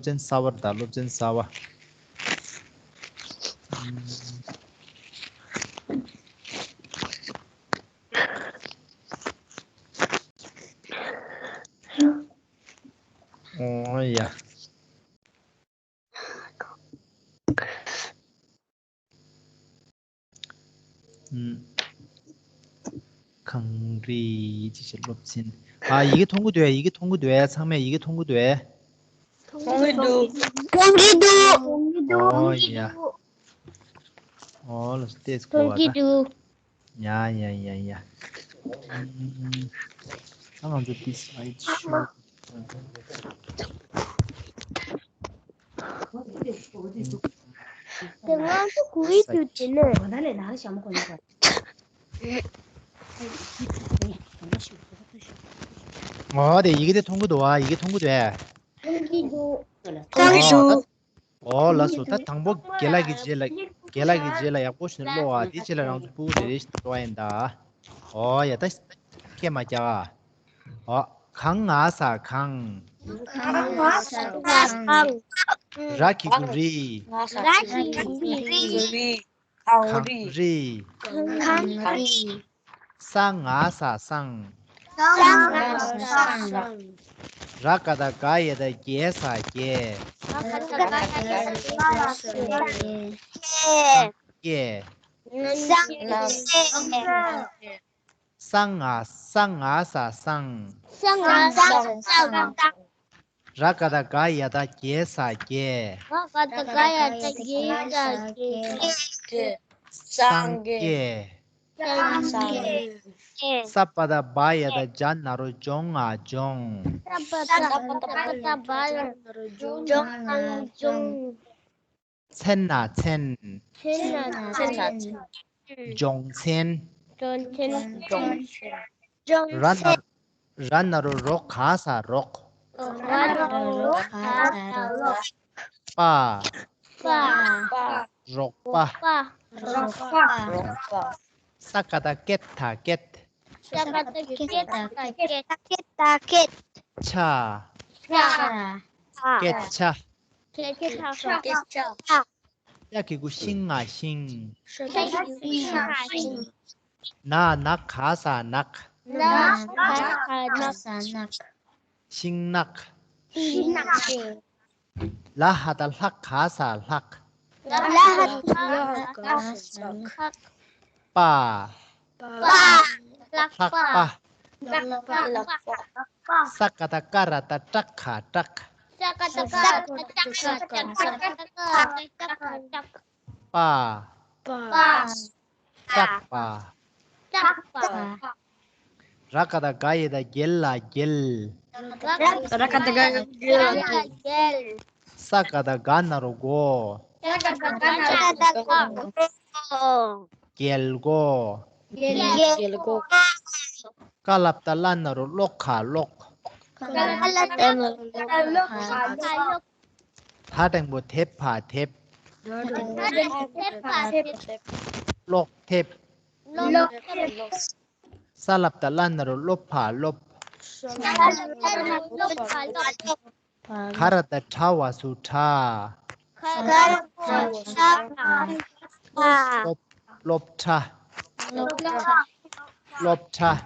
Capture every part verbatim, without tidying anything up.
ཚན་གསར་པ་དང་སློབ་ཚན་གསར་པ། ཨོ་ཡ། གངས་རི་ཅེས་བྱ་སློབ་ཚན། ཨ། ཡི་གེ་མཐོང་གི་འདུག་ཡ། ཡི་གེ་མཐོང་གི་འདུག་ཡ། ཚང་མས་ཡི་གེ་མཐོང་གི་འདུག་ཡ། མཐོང་གི་འདུག་མཐོང་གི་འདུག་ཨོ་ཡ། ཨོ་ལ་སྟེས་གོ་བ་ད། མཐོང་གི་འདུག་ཡ་ཡ་ཡ་ཡ། ཨ། ང་ཚོ་འདི་སི་ལའེ་ཌི་ཤོ། དེ་ང་ཚོ་གུ་རི་ཏུ་དེ་ནས། ང་ལས་ན་ཞྭ་མོ་གོན་ནས། ཨོ་དེ་ཡི་གེ་དེ་མཐོང་གི་འདུག་བ། ཡི་གེ་མཐོང་གི་འདུག་ཨེ། མཐོང་གི་འདུག་མཐོང་གི་འདུག་ཨོ་ལགས་སོ། ད་དང་པོ་རྒན་ལགས་ཀྱི་རྗེས་ལ། རྒན་ལགས་ཀྱི་རྗེས་ལ་ཡག་པོ་ཞིག་ཀློག་ཨ། དེའི་རྗེས་ལ་རང་ཚོ་ཕྲུ་གུ་རེ་རེ་ཞིག་ཀློག་ཡིན་ད། ཨོ་ཡ། ད་སྐད་མ་རྒྱག་ཨ། ཨོ། ག་ང་ས་གངས། ག་ང་ས་གངས། ར་གི་གུ་རི། ར་གི་གུ་རི། གངས་རི། གངས་རི། ས་ང་ས་སངས། ས་ང་ས་སངས། ར་ག་བཏགས་རྒ་ཡ་བཏགས་རྒྱ་ས་རྒྱས། རྒྱས། སངས་རྒྱས། སངས་རྒྱས། ས་ང་ས་ང་ས་སངས། ས་ང་ས་ང་ས་སངས། ར་ག་བཏགས་རྒ་ཡ་བཏགས་རྒྱ་ས་རྒྱས། ར་ག་བཏགས་རྒ་ཡ་བཏགས་རྒྱ་ས་རྒྱས། སངས་རྒྱས། སངས་རྒྱས། ས་པ་བཏགས་སྦ་ཡ་བཏགས་སྦྱ་ན་རོ་སྦྱོང་ང་སྦྱོངས། ས་པ་བཏགས་སྦ་ཡ་བཏགས་སྦ་ན་རོ་སྦྱོང་ང་སྦྱོངས། མཚན་ན་མཚན། མཚན་ན་མཚན། སྦྱོང་ཚན། སྦྱོང་ཚན། སྦྱོང་ཚན། ར་ན། ར་ན་རོ་རོ་ག་ས་རོགས། ར་ན་རོ་རོ་ག་ས་རོགས། པ། པ། རོགས་པ། རོགས་པ། རོགས་པ། ས་ག་བཏགས་སྐད་ཐ་སྐད། ས་ག་བཏགས་སྐད་ཐ་སྐད། སྐད་ཐ་སྐད། ཆ། ཆ། སྐད་ཆ། སྐད་ཆ། སྐད་ཆ། ཤ་གི་གུ་ཤིང་ང་ཤིང་། ཤ་གི་གུ་ཤིང་ང་ཤིང་། ན། ན་ག་ས་ནགས། ན། ན་ག་ས་ནགས། ཤིང་ནགས། ཤིང་ནགས། ལ་ཧ་བཏགས་ལྷ་ག་ས་ལྷགས། ལ་ཧ་བཏགས་ལྷ་ག་ས་ལྷགས། པ། པ། ལྷག་པ། ལྷག་པ། ལྷག་པ། ས་ག་བཏགས་སྐ་ར་བཏགས་སྐྲ་ག་སྐྲག། ས་ག་བཏགས་སྐ་ར་བཏགས་སྐྲ་ག་སྐྲག། པ། པ། སྐྲག་པ། སྐྲག་པ། ར་ག་བཏགས་རྒ་ཡ་བཏགས་རྒྱལ་ལ་རྒྱལ། ར་ག་བཏགས་རྒ་ཡ་བཏགས་རྒྱལ་ལ་རྒྱལ། ས་ག་བཏགས་སྒ་ན་རོ་སྒོ། ས་ག་བཏགས་སྒ་ན་རོ་སྒོ། རྒྱལ་སྒོ། རྒྱལ་སྒོ། ཀ་ལ་བཏགས་ཀླ་ན་རོ་ཀློ་ག་ཀློག། ཀ་ལ་བཏགས་ཀླ་ན་རོ་ཀློ་ག་ཀློག། ད་འགྲེང་བུ་དེ་བ་དེབ། ད་འགྲེང་བུ་དེ་བ་དེབ། ཀློག་དེབ། ཀློག་དེབ། ས་ལ་བཏགས་སླ་ན་རོ་སློ་ཕ་སློབ། ས་ལ་བཏགས་སླ་ན་རོ་སློ་ཕ་སློབ། ག་ར་བཏགས་གྲ་བ་ཟུར་གྲགས། ག་ར་བཏགས་གྲ་བ་ཟུར་གྲགས། སློབ། སློབ་གྲྭ། སློབ་གྲྭ། སློབ་གྲྭ།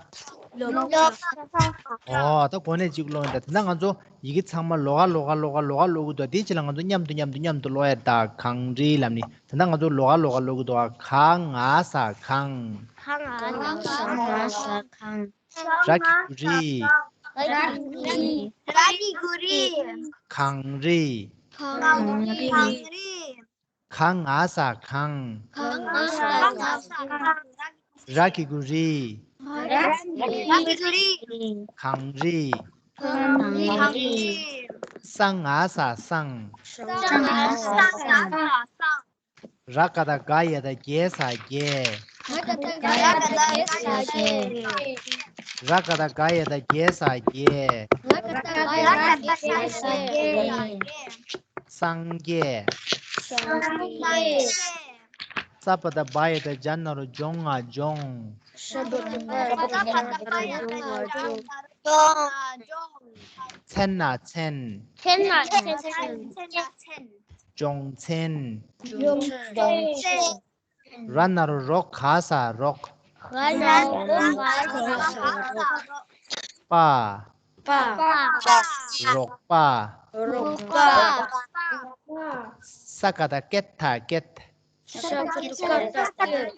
སློབ་གྲྭ། ཨོ། ད་གོ་གནས་གཅིག་ཀློག་ཡིན་ད། དེ་ན་ང་ཚོ་ཡི་གེ་ཚང་མ་ལོགས་ཀ་ལོགས་ཀ་ལོགས་ཀ་ལོགས་ཀ་ཀློག་གི་འདུག་དེའི་རྗེས་ལ་ང་ཚོ་མཉམ་དུ་མཉམ་དུ་མཉམ་དུ་ཀློག་ཡ་ད། གངས་རིའི་ལམ་ནི། དེ་ན་ང་ཚོ་ལོགས་ཀ་ལོགས་ཀ་ཀློག་གི་འདུག་ག་ང་ས་གངས། ག་ང་ས་གངས། ར་གི་གུ་རི། ར་གི་གུ་རི། གངས་རི། གངས་རི། ག་ང་ས་གངས། ག་ང་ས་གངས། ར་གི་གུ་རི། ར་གི་གུ་རི། གངས་རི། གངས་རི། ས་ང་ས་སངས། ས་ང་ས་སངས། ར་ག་བཏགས་རྒ་ཡ་བཏགས་རྒྱ་ས་རྒྱས། ར་ག་བཏགས་རྒ་ཡ་བཏགས་རྒྱ་ས་རྒྱས། ར་ག་བཏགས་རྒ་ཡ་བཏགས་རྒྱ་ས་རྒྱས། ར་ག་བཏགས་རྒ་ཡ་བཏགས་རྒྱ་ས་རྒྱས། སངས་རྒྱས། སངས་རྒྱས། ས་པ་བཏགས་སྦ་ཡ་བཏགས་སྦྱ་ན་རོ་སྦྱོང་ང་སྦྱོངས། ས་པ་བཏགས་སྦ་ཡ་བཏགས་སྦྱ་ན་རོ་སྦྱོང་ང་སྦྱོངས། མཚན་ན་མཚན། མཚན་ན་མཚན། སྦྱོང་ཚན། སྦྱོང་ཚན། ར་ན་རོ་རོ་ག་ས་རོགས། ར་ན་རོ་རོ་ག་ས་རོགས། པ། པ། རོགས་པ། རོགས་པ། ས་ཀ་བཏགས་སྐད་ཐ་སྐད། ས་ཀ་བཏགས་སྐད་ཐ་སྐད།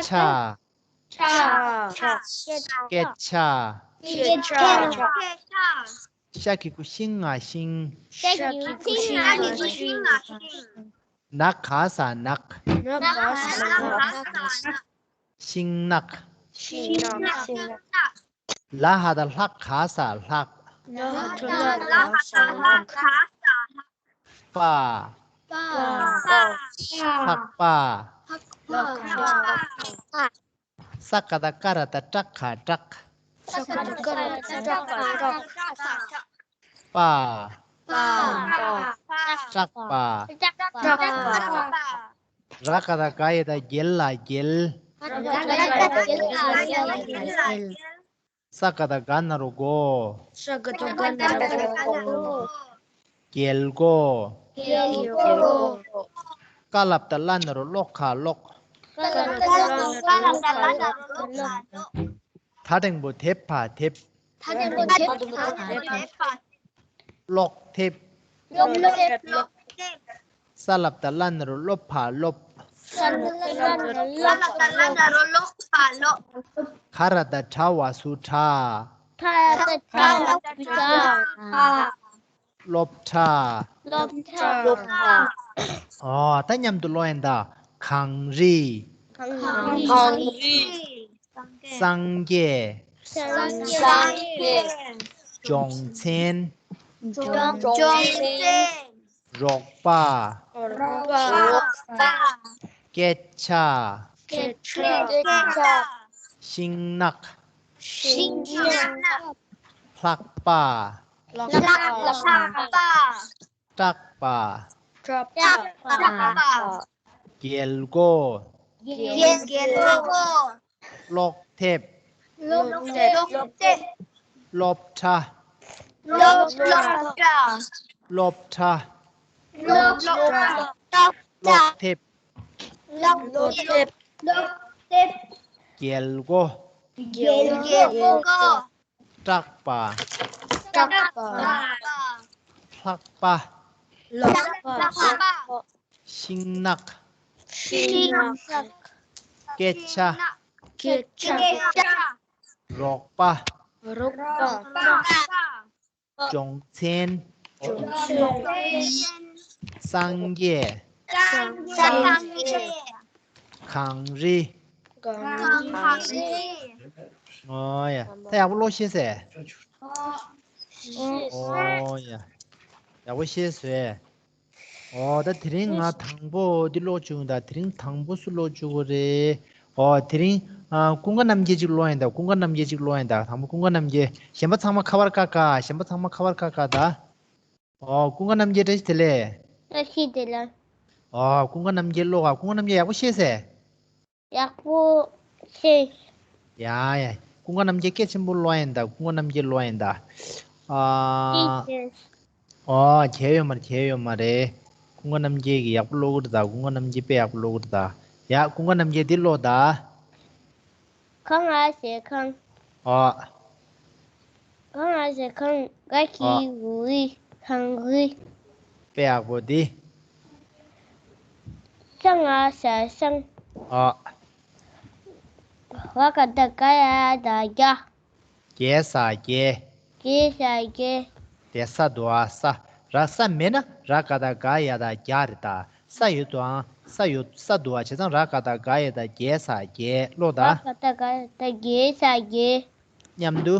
ཆ། ཆ། སྐད་ཆ། སྐད་ཆ། ཤ་གི་གུ་ཤིང་ང་ཤིང་། ཤ་གི་གུ་ཤིང་ང་ཤིང་། ན་ག་ས་ནགས། ན་ག་ས་ནགས། ཤིང་ནགས། ཤིང་ནགས། ལ་ཧ་ད་ལྷ་ག་ས་ལྷག། ལ་ཧ་ད་ལྷ་ག་ས་ལྷག། པ། པ། ལྷག་པ། ལྷག་པ། ས་ཀ་བཏགས་སྐ་ར་བཏགས་སྐྲ་ག་སྐྲག། ས་ཀ་བཏགས་སྐ་ར་བཏགས་སྐྲ་ག་སྐྲག། པ། པ། སྐྲག་པ། སྐྲག་པ། ར་ཀ་བཏགས་རྒ་ཡ་བཏགས་རྒྱལ་ལ་རྒྱལ། ར་ཀ་བཏགས་རྒ་ཡ་བཏགས་རྒྱལ་ལ་རྒྱལ། ས་ཀ་བཏགས་སྒ་ན་རོ་སྒོ། ས་ཀ་བཏགས་སྒ་ན་རོ་སྒོ། རྒྱལ་སྒོ། རྒྱལ་སྒོ། ཀ་ལ་བཏགས་ཀླ་ན་རོ་ཀློ་ག་ཀློག། ཀ་ལ་བཏགས་ཀླ་ན་རོ་ཀློ་ག་ཀློག། ད་འགྲེང་བུ་དེབ་ཕ་དེབ། ད་འགྲེང་བུ་དེབ་ཕ་དེབ། ཀློག་དེབ། ཀློག་དེབ། ཀློག་དེབ། ས་ལ་བཏགས་སླ་ན་རོ་སློ་བ་སློབ། ས་ལ་བཏགས་སླ་ན་རོ་སླ་བ་སློབ། ག་ར་བཏགས་གྲ་བ་སུ་གྲགས། ག་ར་བཏགས་གྲ་བ་སུ་གྲགས། སློབ་གྲྭ། སློབ་གྲྭ། སློབ་གྲྭ། ཨོ། ད་མཉམ་དུ་ཀློག་ཡིན་ད། གངས་རི། གངས་རི། སངས་རྒྱས། སངས་རྒྱས། སྦྱོང་ཚན། སྦྱོང་ཚན། རོགས་པ། རོགས་པ། སྐད་ཆ། སྐད་ཆ། ཤིང་ནགས། ཤིང་ནགས། ལྷགས་པ། ལྷགས་པ། སྐྲག་པ། སྐྲག་པ། རྒྱལ་སྒོ། རྒྱལ་སྒོ། ཀློག་དེབ། ཀློག་དེབ། སློབ་གྲྭ། སློབ་གྲྭ། སློབ་གྲྭ། ཀློག་དེབ། ཀློག་དེབ། རྒྱལ་སྒོ། རྒྱལ་སྒོ། སྐྲག་པ། སྐྲག་པ། ལྷགས་པ། ལྷགས་པ། ཤིང་ནགས། ཤིང་ནགས། སྐད་ཆ། སྐད་ཆ། རོགས་པ། རོགས་པ། སྦྱོང་ཚན། སྦྱོང་ཚན། སངས་རྒྱས། སངས་རྒྱས། གངས་རི། གངས་རི། ཨོ་ཡ། ད་ཡག་པོ་ཀློག་ཤེས་ཟེར། ཨོ་ཡ། ཡག་པོ་ཤེས་ཟེར། ཨོ། ད་དེ་རིང་ང་དང་པོ་འདི་ཀློག་བཅུག་ད། དེ་རིང་དང་པོ་སུ་ཀློག་བཅུག་གི་རེད། ཨོ། དེ་རིང་ཨ། ཀུན་དགའ་རྣམ་རྒྱལ་གཅིག་ཀློག་ཡིན་ད། ཀུན་དགའ་རྣམ་རྒྱལ་གཅིག་ཀློག་ཡིན་ད། དང་པོ་ཀུན་དགའ་རྣམ་རྒྱལ། གཞན་པ་ཚང་མ་ཁ་པར་བཀག་བཀག་གཞན་པ་ཚང་མ་ཁ་པར་བཀག་བཀག་ད། ཨོ། ཀུན་དགའ་རྣམ་རྒྱལ། བཀྲ་ཤིས་བདེ་ལེགས། བཀྲ་ཤིས་བདེ་ལེགས། ཨོ། ཀུན་དགའ་རྣམ་རྒྱལ་ཀློག་ག་ཀུན་དགའ་རྣམ་རྒྱལ་ཡག་པོ་ཤེས་ཟེར། ཡག་པོ་ཤེས། ཡ་ཡ། ཀུན་དགའ་རྣམ་རྒྱལ་སྐད་ཆེན་པོ་ཀློག་ཡིན་ད། ཀུན་དགའ་རྣམ་རྒྱལ་ཀློག་ཡིན་ད། ཨ། ཨོ། བྱས་ཡོད་མ་རེད། བྱས་ཡོད་མ་རེད། ཀུན་དགའ་རྣམ་རྒྱལ་གྱིས་ཡག་པོ་ཀློག་གི་རེད་ད། ཀུན་དགའ་རྣམ་རྒྱལ་དཔེ་ཡག་པོ་ཀློག་གི་རེད་ད། ཡ། ཀུན་དགའ་རྣམ་རྒྱལ་འདི་ཀློག་ད། གངས་ལ་ཞལ་གང་། ཨོ། གངས་ལ་ཞལ་གངས། ག་གི་གུ་གི་གངས་རི། དཔེ་ཡག་པོ་འདི། ས་ང་ས་སང་། ཨོ། ར་ག་བཏགས་རྒ་ཡ་བཏགས་རྒྱ། རྒྱལ་ས་རྒྱལ། རྒྱལ་ས་རྒྱལ། དེ་ས་འདུག་ཨ། ས། ར་ས་མེད་ན་ར་ག་བཏགས་རྒ་ཡ་བཏགས་རྒྱ་རེད་ད། ས་ཡོད་དོ་ཨང་། ས་ཡོད། ས་འདུག་ཨ། བྱས་ཙང་ར་ག་བཏགས་རྒ་ཡ་བཏགས་རྒྱལ་ས་རྒྱལ་ཀློག་ད། ར་ག་བཏགས་རྒ་ཡ་བཏགས་རྒྱལ་ས་རྒྱལ། མཉམ་དུ།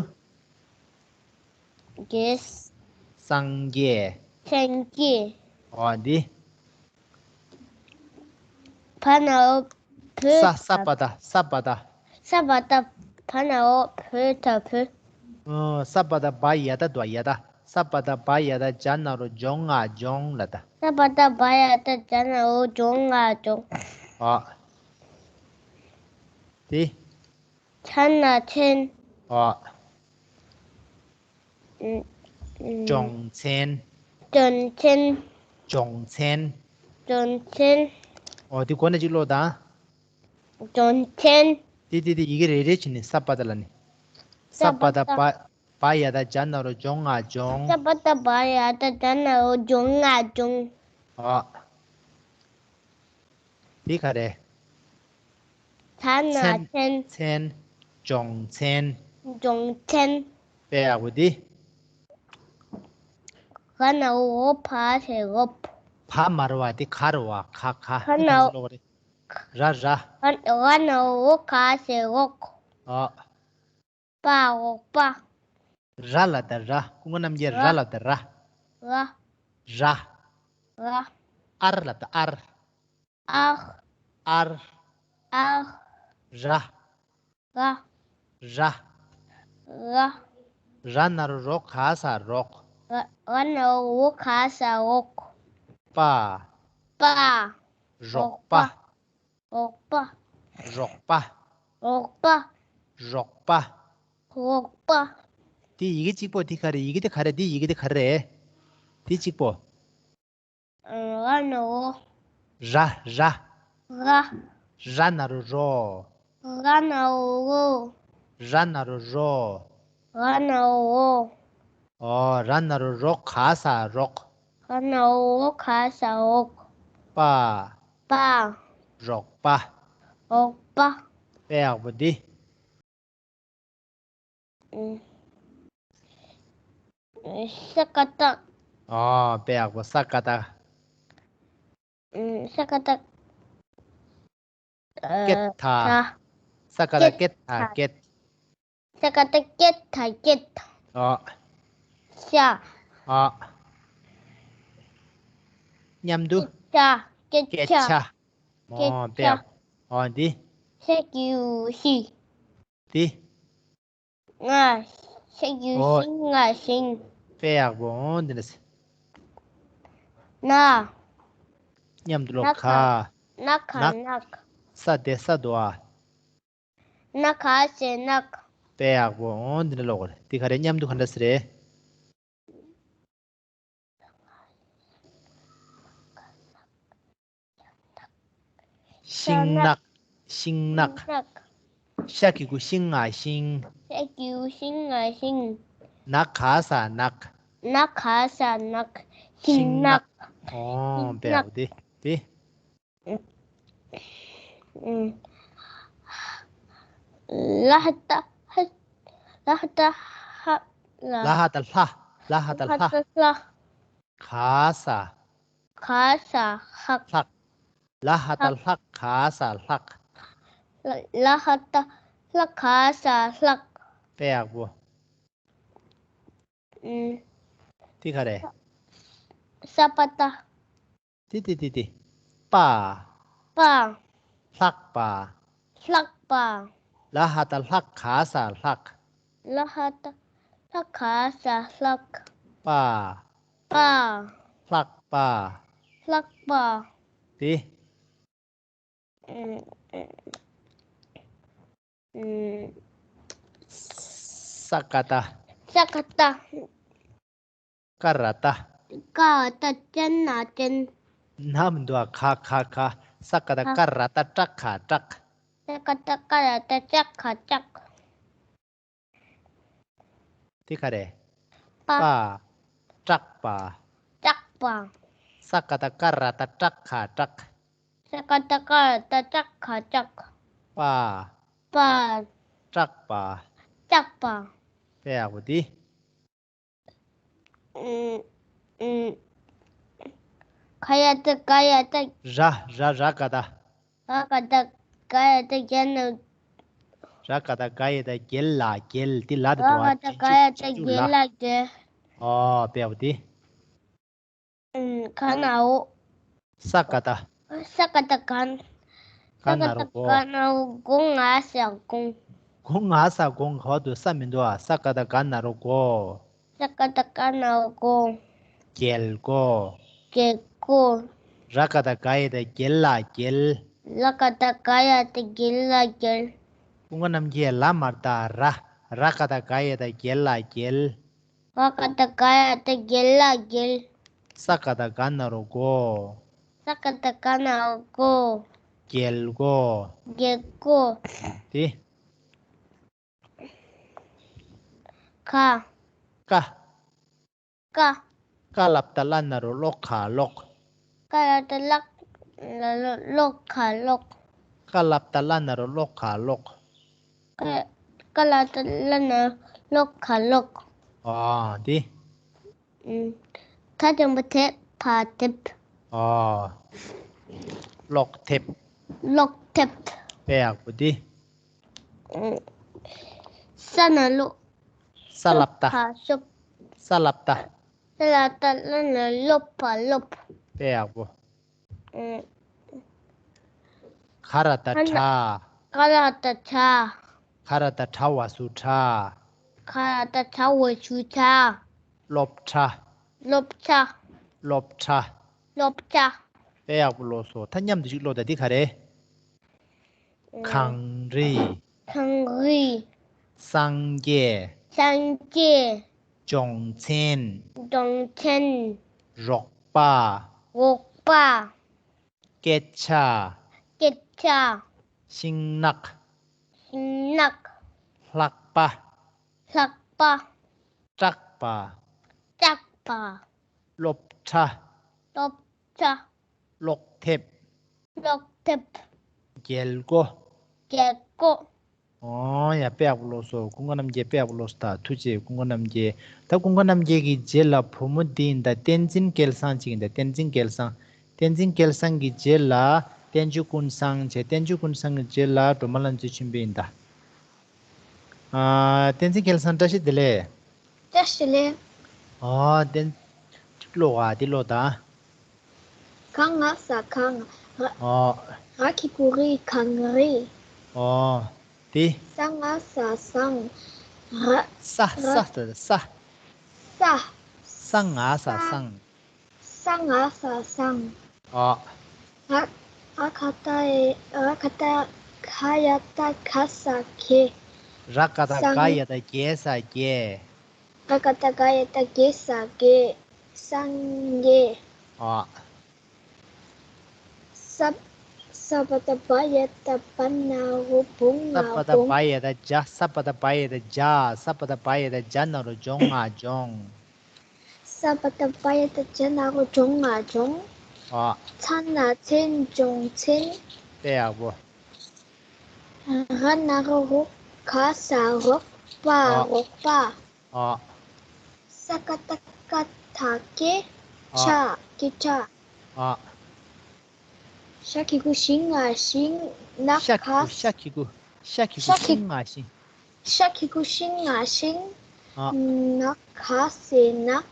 རྒྱལ། སངས་རྒྱས། སངས་རྒྱས། འོ་འདི། བ་ན་བོ་བོད། ས། ས་པ་བཏགས། ས་པ་བཏགས། ས་པ་བཏགས། བ་ན་བོ་བོད་ད་བོད། ཨོ། ས་པ་བཏགས་བ་ཡ་བཏགས་འདུག་ཡ་བཏགས། ས་པ་བཏགས་བ་ཡ་བཏགས་ཇ་ན་རོ་ལྗོ་ང་ལྗོངས་ལ་ད། ས་པ་བཏགས་བ་ཡ་བཏགས་ཇ་ན་རོ་ལྗོ་ང་ལྗོངས། ཨ། དེ། ཚ་ན་མཚན། ཨ། སྦྱོང་ཚན། སྦྱོང་ཚན། སྦྱོང་ཚན། སྦྱོང་ཚན། ཨོ་དེ་གོ་ནས་ཅིག་ཀློག་དང་། སྦྱོང་ཚན། དེ་དེ་དེ་ཡི་གེ་རེ་རེ་བྱས་ནས་ས་པ་ཏ་ལ་ནི། ས་པ་ཏ་པ། པ་ཡ་ད་ཇ་ན་རོ་སྦྱོང་ང་སྦྱོང་། ས་པ་ཏ་པ་ཡ་ད་ཇ་ན་རོ་སྦྱོང་ང་སྦྱོང་། ཨོ། དེ་ག་རེ། ཚ་ན་ཚན། ཚན། སྦྱོང་ཚན། སྦྱོང་ཚན། དཔེ་ཡག་པོ་འདི། ག་ན་འོ་བ་ས་འོབ། བ་མ་རེད་བ་དེ་ག་རེད་བ། ག་ག་ག་ན་འོ། ར་ར། ག་ན་འོ་ག་ས་འོག། ཨ། པ་འོག་པ། ར་ལ་ད་ར། སྐུ་ངོ་རྣམ་རྒྱལ་ར་ལ་ད་ར། ར། ར། ར། ཨར་ལ་ད་ཨར། ཨ། ཨར། ཨ། ར། ར། ར། ར། ར་ན་རོ་རོ་ག་ས་རོགས། ར། ར་ན་རོ་རོ་ག་ས་རོགས། པ། པ། རོགས་པ། རོགས་པ། རོགས་པ། རོགས་པ། རོགས་པ། རོགས་པ། དེ་ཡི་གེ་གཅིག་པོ་དེ་ག་རེ། ཡི་གེ་དེ་ག་རེ། དེ་ཡི་གེ་དེ་ག་རེ་རེད། དེ་གཅིག་པོ། ར་ན་རོ། ར་ར། ར། ར་ན་རོ་རོ། ར་ན་རོ་རོ། ར་ན་རོ་རོ། ར་ན་རོ་རོ། ཨོ། ར་ན་རོ་རོ་ག་ས་རོགས། ར་ན་རོ་རོ་ག་ས་རོགས། པ། པ། རོགས་པ། རོགས་པ། དཔེ་ཡག་པོ་འདི། ཨུམ། ས་ཀ་བཏགས། ཨོ། དཔེ་ཡག་པོ། ས་ཀ་བཏགས། ཨུམ། ས་ཀ་བཏགས། སྐད་ཐ། ས་ཀ་བཏགས་སྐད་ཐ་སྐད། ས་ཀ་བཏགས་སྐད་ཐ་སྐད། ཨོ། ཤ། ཨོ། མཉམ་དུ། སྐད་ཆ། སྐད་ཆ། སྐད་ཆ། ཨོ། དཔེ་ཡག་པོ། ཨོ་འདི། ཤ་གི་གུ་ཤི། འདི། ང་། ཤ་གི་གུ་ཤིང་ང་ཤིང་། དཔེ་ཡག་པོ། འོ་འདི་འདྲ་ཟེར། ན། མཉམ་དུ་ཀློག་ན་ག་ག་ན་ག་ན་ནག་ས་དེ་ས་དོ་ཨ། ན་ག་ས་ནག་དཔེ་ཡག་པོ། འོ་འདི་འདྲ་ཀློག་དགོས་རེད། འདི་ག་རེ། མཉམ་དུ་ག་འདྲ་ཟེར་རེད། ཤིང་ནགས། ཤིང་ནགས། ཤ་གི་གུ་ཤིང་ང་ཤིང་། ཤ་གི་གུ་ཤིང་ང་ཤིང་། ན་ག་ས་ནག་ན་ག་ས་ནག་ཤིང་ནགས། ཨོ། དཔེ་ཡག་པོ་འདི། འདི། ལ་ཧ་ད་ཧ། ལ་ཧ་ད་ཧ། ལ། ལ་ཧ་ད་ལྷ། ལ་ཧ་ད་ལྷ། ལ་ཧ་ད་ལྷ། ག་ས། ག་ས་ལྷག་ལྷག་ལ་ཧ་ད་ལྷག་ག་ས་ལྷག་ལ་ལ་ཧ་ད་ལྷག་ག་ས་ལྷག་དཔེ་ཡག་པོ། ཨུམ། དེ་ག་རེ། ས་པ་ཏ། དེ་དེ་དེ་དེ། པ། པ། ལྷག་པ། ལྷག་པ། ལ་ཧ་ད་ལྷག་ག་ས་ལྷག་ལ་ཧ་ད་ལྷག་ག་ས་ལྷག་པ། པ། ལྷག་པ། ལྷག་པ། དེ། ཨུམ། ཨུམ། ས་ཀ་བཏགས། ས་ཀ་བཏགས། ཀ་ར་བཏགས། ཀ་ར་བཏགས། ཅན་ན་ཅན། ན་མི་འདུག་ཨ། ག་ག་ག་ས་ཀ་བཏགས། ཀ་ར་བཏགས། ཀྲག་ག་ཀྲག་ས་ཀ་བཏགས། ཀ་ར་བཏགས། ཀྲག་ག་ཀྲག་དེ་ག་རེ། པ། པ། ཀྲག་པ། ཀྲག་པ། ས་ཀ་བཏགས། ཀ་ར་བཏགས། ཀྲག་ག་ཀྲག་ས་ཀ་བཏགས། ཀ་ར་བཏགས། ཀྲག་ག་ཀྲག་པ། པ། ཀྲག་པ། ཀྲག་པ། དཔེ་ཡག་པོ་འདི། ཨུམ། ཨུམ། ག་ཡ་བཏགས། ག་ཡ་བཏགས། ར། ར། ར་ག་བཏགས། ར་ག་བཏགས། ག་ཡ་བཏགས། རྒྱལ་ནོ། ར་ག་བཏགས། ག་ཡ་བཏགས། རྒྱལ་ལ་རྒྱལ། འདི་ལ་དེ་ར་དོ་ག་བཏགས། ག་ཡ་བཏགས། རྒྱལ་ལ་རྒྱལ། ཨོ། དཔེ་ཡག་པོ་འདི། ཨུམ། ག་ན་འོ། ས་ཀ་བཏགས། ས་ཀ་བཏགས། ག། ག་ན་རོ་གོ། ས་ཀ་བཏགས། ག་ན་རོ་གོ། ང་ས་དགོང་། གོ་ང་ས་དགོང་། ག་བ་དུ་ས་མི་འདུག་ཨ། ས་ཀ་བཏགས། ག་ན་རོ་གོ། ས་ཀ་བཏགས། ག་ན་རོ་གོ། རྒྱལ་སྒོ། རྒྱལ་སྒོ། ར་ག་བཏགས། ག་ཡ་བཏགས། རྒྱལ་ལ་རྒྱལ། ར་ག་བཏགས། ག་ཡ་བཏགས། རྒྱལ་ལ་རྒྱལ། སྐུ་ངོ་རྣམ་རྒྱལ་ལ་མར་བཏགས། ར། ར་ག་བཏགས། ག་ཡ་བཏགས། རྒྱལ་ལ་རྒྱལ། ག་ག་བཏགས་ག་ཡ་བཏགས་གྱ་ལ་གྱེལ། ས་ག་བཏགས་ག་ན་རོ་སྒོ། ས་ག་བཏགས་ག་ན་རོ་སྒོ། གྱེལ་སྒོ། གྱེལ་སྒོ། དེ། ཁ། ཀ། ཀ། ཀ་ལ་བཏགས་ཀླ་ན་རོ་ཀློ་ཁ་ཀློག། ཀ་ལ་བཏགས་ཀླ་ན་རོ་ཀློ་ཁ་ཀློག། ཀ་ལ་བཏགས་ཀླ་ན་རོ་ཀློ་ཁ་ཀློག། ཀ་ཀ་ལ་བཏགས་ཀླ་ན་རོ་ཀློ་ཁ་ཀློག། ཨ་དེ། ཨུམ། ཐ་དང་པོ་ཐེ་བ་ཐེབས། ཨ། ཀློག་ཐེབས། ཀློག་ཐེབས། དཔེ་ཡག་པོ་དེ། ཨུམ། ས་ན་སློབ། ས་ལ་བཏགས། ཤོབ་ཕ་ཤོབ། ས་ལ་བཏགས། ས་ལ་བཏགས་ཀླ་ན་རོ་སློ་ཕ་སློབ། དཔེ་ཡག་པོ། ཨུམ། ག་ར་བཏགས་གྲ། ག་ར་བཏགས་གྲ། ག་ར་བཏགས་གྲ་བ་སུ་གྲགས། ག་ར་བཏགས་གྲ་བ་སུ་གྲགས། སློབ་གྲྭ། སློབ་གྲྭ། སློབ་གྲྭ། སློབ་གྲྭ། དཔེ་ཡག་པོ་ཀློག་སོང་། ད་མཉམ་དུ་ཅིག་ཀློག་དང་། འདི་ག་རེ། ཨུམ། གངས་རི། གངས་རི། སངས་རྒྱས། སངས་རྒྱས། སྦྱོང་ཚན། སྦྱོང་ཚན། རོགས་པ། རོགས་པ། སྐད་ཆ། སྐད་ཆ། ཤིང་ནགས། ཤིང་ནགས། ལྷགས་པ། ལྷགས་པ། སྐྲག་པ། སྐྲག་པ། སློབ་གྲྭ། སློབ་གྲྭ། ཀློག་ཐེབས། ཀློག་ཐེབས། གྱེལ་སྒོ། གྱེལ་སྒོ། ཨོ་ཡ། དཔེ་ཡག་པོ་ཀློག་སོང་། ཀུན་དགའ་རྣམ་རྒྱལ་དཔེ་ཡག་པོ་ཀློག་སོང་། ད་ཐུགས་རྗེ་ཆེ་ཀུན་དགའ་རྣམ་རྒྱལ། ད་ཀུན་དགའ་རྣམ་རྒྱལ་གྱི་རྗེས་ལ་བུ་མོ་འདི་ཡིན་ད། བསྟན་འཛིན་སྐལ་བཟང་ཅིག་ཡིན་ད། བསྟན་འཛིན་སྐལ་བཟང་། བསྟན་འཛིན་སྐལ་བཟང་གི་རྗེས་ལ་བསྟན་ཆོས་ཀུན་བཟང་བྱས། བསྟན་ཆོས་ཀུན་བཟང་གི་རྗེས་ལ་སྒྲོལ་མ་ལྷ་མཛེས་ཆོས་འཕེལ་ཡིན་ད། ཨ། བསྟན་འཛིན་སྐལ་བཟང་བཀྲ་ཤིས་བདེ་ལེགས། བཀྲ་ཤིས་བདེ་ལེགས། ཨ། བསྟན། ཀློག་ཨ། འདི་ཀློག་དང་། ག་ང་ས་གངས། ར། ཨ། ར་གི་གུ་རི་གངས་རི། ཨ། དེ། ས་ང་ས་སངས། ར། ས། ར། ས་ད་ས། ས། ས་ང་ས་ས། སངས། ས་ང་ས་སངས། ཨ། ར། ར་ག་བཏགས་ཡ། ར་ག་བཏགས་ག་ཡ་བཏགས་ག་ས་གས། ར་ག་བཏགས་ག་ཡ་བཏགས་གས་ས་གས། ར་ག་བཏགས་ག་ཡ་བཏགས་གས་ས་གས། སངས་རྒྱས། ཨ། ས། ས་བ་བཏགས་སྦ་ཡ་བཏགས་སྦ་ན་རོ་སྦོ་ང་སྦོང་། ས་བ་བཏགས་སྦ་ཡ་བཏགས་སྦྱ། ས་བ་བཏགས་སྦ་ཡ་བཏགས་སྦྱ། ས་བ་བཏགས་སྦ་ཡ་བཏགས་སྦྱ་ན་རོ་སྦྱོ་ང་སྦྱོང་། ས་བ་བཏགས་སྦ་ཡ་བཏགས་སྦྱ་ན་རོ་སྦྱོ་ང་སྦྱོང་། ཨ། ཚ་ན་ཚན་སྦྱོང་ཚན། དཔེ་ཡག་པོ། ར་ན་རོ་རོ་ག་ས་རོགས་པ། ཨ། རོགས་པ། ཨ། ས་ཀ་བཏགས་སྐ་ད་སྐད། ཨ། ཆ། སྐད་ཆ། ཨ། ཤ་གི་གུ་ཤིང་ང་ཤིང་། ནགས། ཤ་གི་གུ། ཤ་གི་གུ། ཤ་གི་གུ་ཤ་གི། ཤིང་ང་ཤིང་། ཤ་གི་གུ་ཤིང་ང་ཤིང་། ཨ། ནགས། ག་ས་ནགས།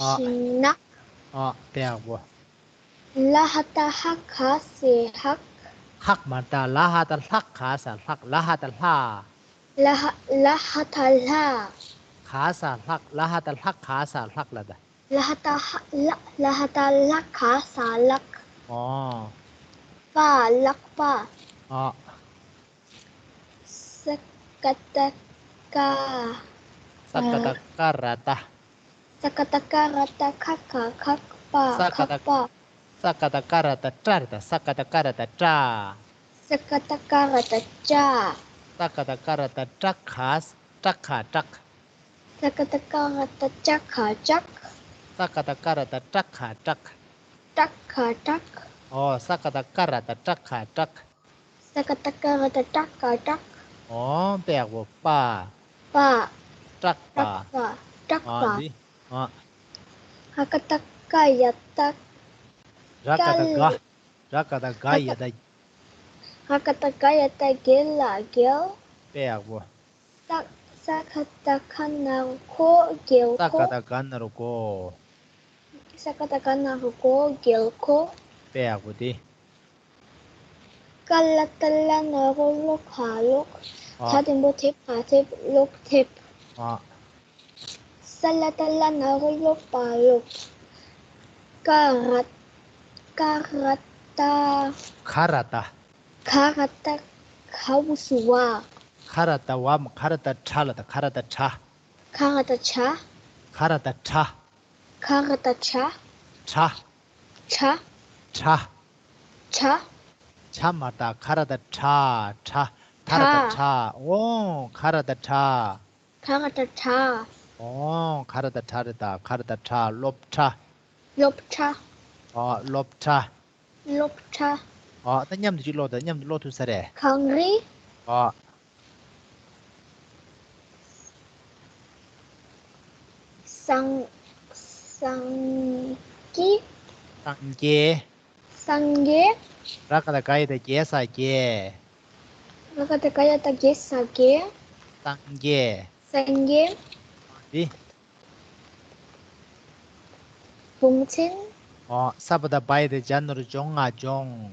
ཨ། ཤིང་ནགས། ཨ། དཔེ་ཡག་པོ། ལ་ཧ་ད་ལྷ། ག་ས་ལྷག། ལྷག་མ་རེད་ད། ལ་ཧ་ད་ལྷག། ག་ས་ལྷག། ལ་ཧ་ད་ལྷ། ལ་ཧ། ལ་ཧ་ད་ལྷ། ག་ས་ལྷག། ལ་ཧ་ད་ལྷག། ག་ས་ལྷག་ལ་ད། ལ་ཧ་ད་ཧ་ལ། ལ་ཧ་ད་ལྷག། ག་ས་ལྷག། ཨོ། པ། ལག་པ། ཨོ། ས་ཀ་བཏགས་སྐ། ས་ཀ་བཏགས་སྐ་ར་བཏགས། ས་ཀ་བཏགས་སྐ་ར་བཏགས་སྐ། ཁ། ཁག་པ། ས་ཀ་བཏགས། ཁག་པ། ས་ཀ་བཏགས་སྐ་ར་བཏགས་སྐྲ་ར་བཏགས། ས་ཀ་བཏགས་སྐ་ར་བཏགས་སྐྲ། ས་ཀ་བཏགས་སྐ་ར་བཏགས་སྐྲ། ས་ཀ་བཏགས་སྐ་ར་བཏགས་སྐྲ། ཁ། སྐྲ་ཁ་སྐྲག། ས་ཀ་བཏགས་སྐ་ར་བཏགས་སྐྲ། ཁ་སྐྲག། ས་ཀ་བཏགས་སྐ་ར་བཏགས་སྐྲ། ཁ་སྐྲག། སྐྲ་ཁ་སྐྲག། ཨོ། ས་ཀ་བཏགས་སྐ་ར་བཏགས་སྐྲ། ཁ་སྐྲག། ས་ཀ་བཏགས་སྐ་ར་བཏགས་སྐྲ། ཁ་སྐྲག། ཨོ། དཔེ་ཡག་པོ། པ། པ། སྐྲག་པ། སྐྲག་པ། སྐྲག་པ། ཨ་འདི། ཨ། ག་ག་བཏགས་ག་ཡ་བཏགས། ར་ག་བཏགས་ག། ར་ག་བཏགས་ག་ཡ་བཏགས། ག་ག་བཏགས་ག་ཡ་བཏགས་གྱེལ་ལ་གྱེལ། དཔེ་ཡག་པོ། ས། ས་ག་བཏགས་ཁ་ན་རོ་ཁོ། གྱེལ་ཁོ། ས་ག་བཏགས་ག་ན་རོ་གོ། ས་ག་བཏགས་ག་ན་རོ་གོ། གྱེལ་ཁོ། དཔེ་ཡག་པོ་དེ། ཀ་ལ་བཏགས་ཀླ་ན་རོ་ཀློ་ཁ་ཀློག། ཨ། ཐ་དང་པོ་ཐེ་བ་ཐེབས། ཀློག་ཐེབས། ཨ། ས་ལ་བཏགས་སླ་ན་རོ་སློ་བ་སློབ། ཀ་ར། ཀ་ར་བཏགས། ག་ར་བཏགས། ག་ར་བཏགས་ག་འོག་སུ་བ། ག་ར་བཏགས་བ་མ། ག་ར་བཏགས་གྲ་ལ་ད། ག་ར་བཏགས་གྲ། ག་ར་བཏགས་གྲ། ག་ར་བཏགས་གྲ། ག་ར་བཏགས་གྲ། གྲ། གྲ། གྲ། གྲ། གྲ་མ་བཏགས་ག་ར་བཏགས་གྲ། གྲ། ད་ར་བཏགས་གྲ། གྲ། འོང་། ག་ར་བཏགས་གྲ། ག་ར་བཏགས་གྲ། འོང་། ག་ར་བཏགས་གྲ་རེད་ད། ག་ར་བཏགས་གྲ། སློབ་གྲྭ། སློབ་གྲྭ། ཨོ། སློབ་གྲྭ། སློབ་གྲྭ། ཨོ། ད་མཉམ་དུ་ཅིག་ཀློག་དང་། མཉམ་དུ་ཀློག་ཐུབ་ས་རེད། གངས་རི། ཨོ། སངས། སངས་རྒྱས། སངས་རྒྱས། སངས་རྒྱས། ར་ག་བཏགས་རྒ་ཡ་བཏགས་རྒྱ་ས་རྒྱས། ར་ག་བཏགས་རྒ་ཡ་བཏགས་རྒྱ་ས་རྒྱས། སངས་རྒྱས། སངས་རྒྱས། འདི། བོང་ཆེན། ཨོ། ས་བ་བཏགས་སྦ་ཡ་བཏགས་ཇ་ན་རོ་ལྗོངས། ང་ལྗོངས།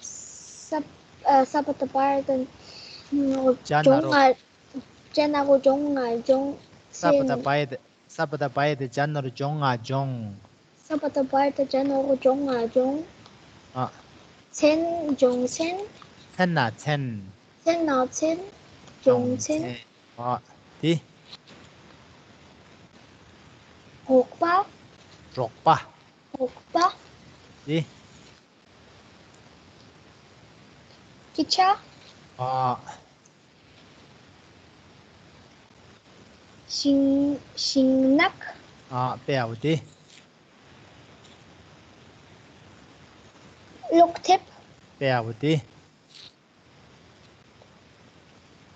ས། ཨ། ས་བ་བཏགས་སྦ་ཡ་བཏགས་ཇ་ན་རོ། ལྗོངས། ང་། ཇ་ན་རོ་ལྗོངས། ང་ལྗོངས། ས་བ་བཏགས་ཆེན། སྦ་ཡ་བཏགས། ས་བ་བཏགས་སྦ་ཡ་བཏགས་ཇ་ན་རོ་ལྗོངས། ང་ལྗོངས། ས་བ་བཏགས་སྦ་ཡ་བཏགས་ཇ་ན་རོ་ལྗོངས། ང་ལྗོངས། ཨ། མཚན། ལྗོངས་མཚན། མཚན་ན་མཚན། མཚན་ན་མཚན། ལྗོངས་མཚན། ཨ། འདི། རོགས་པ། རོགས་པ། རོགས་པ། འདི། སྐད་ཆ། ཨ། ཤིང་། ཤིང་ནགས། ཨ། དཔེ་ཡག་པོ་འདི། གློག་ཐེབས། དཔེ་ཡག་པོ་འདི།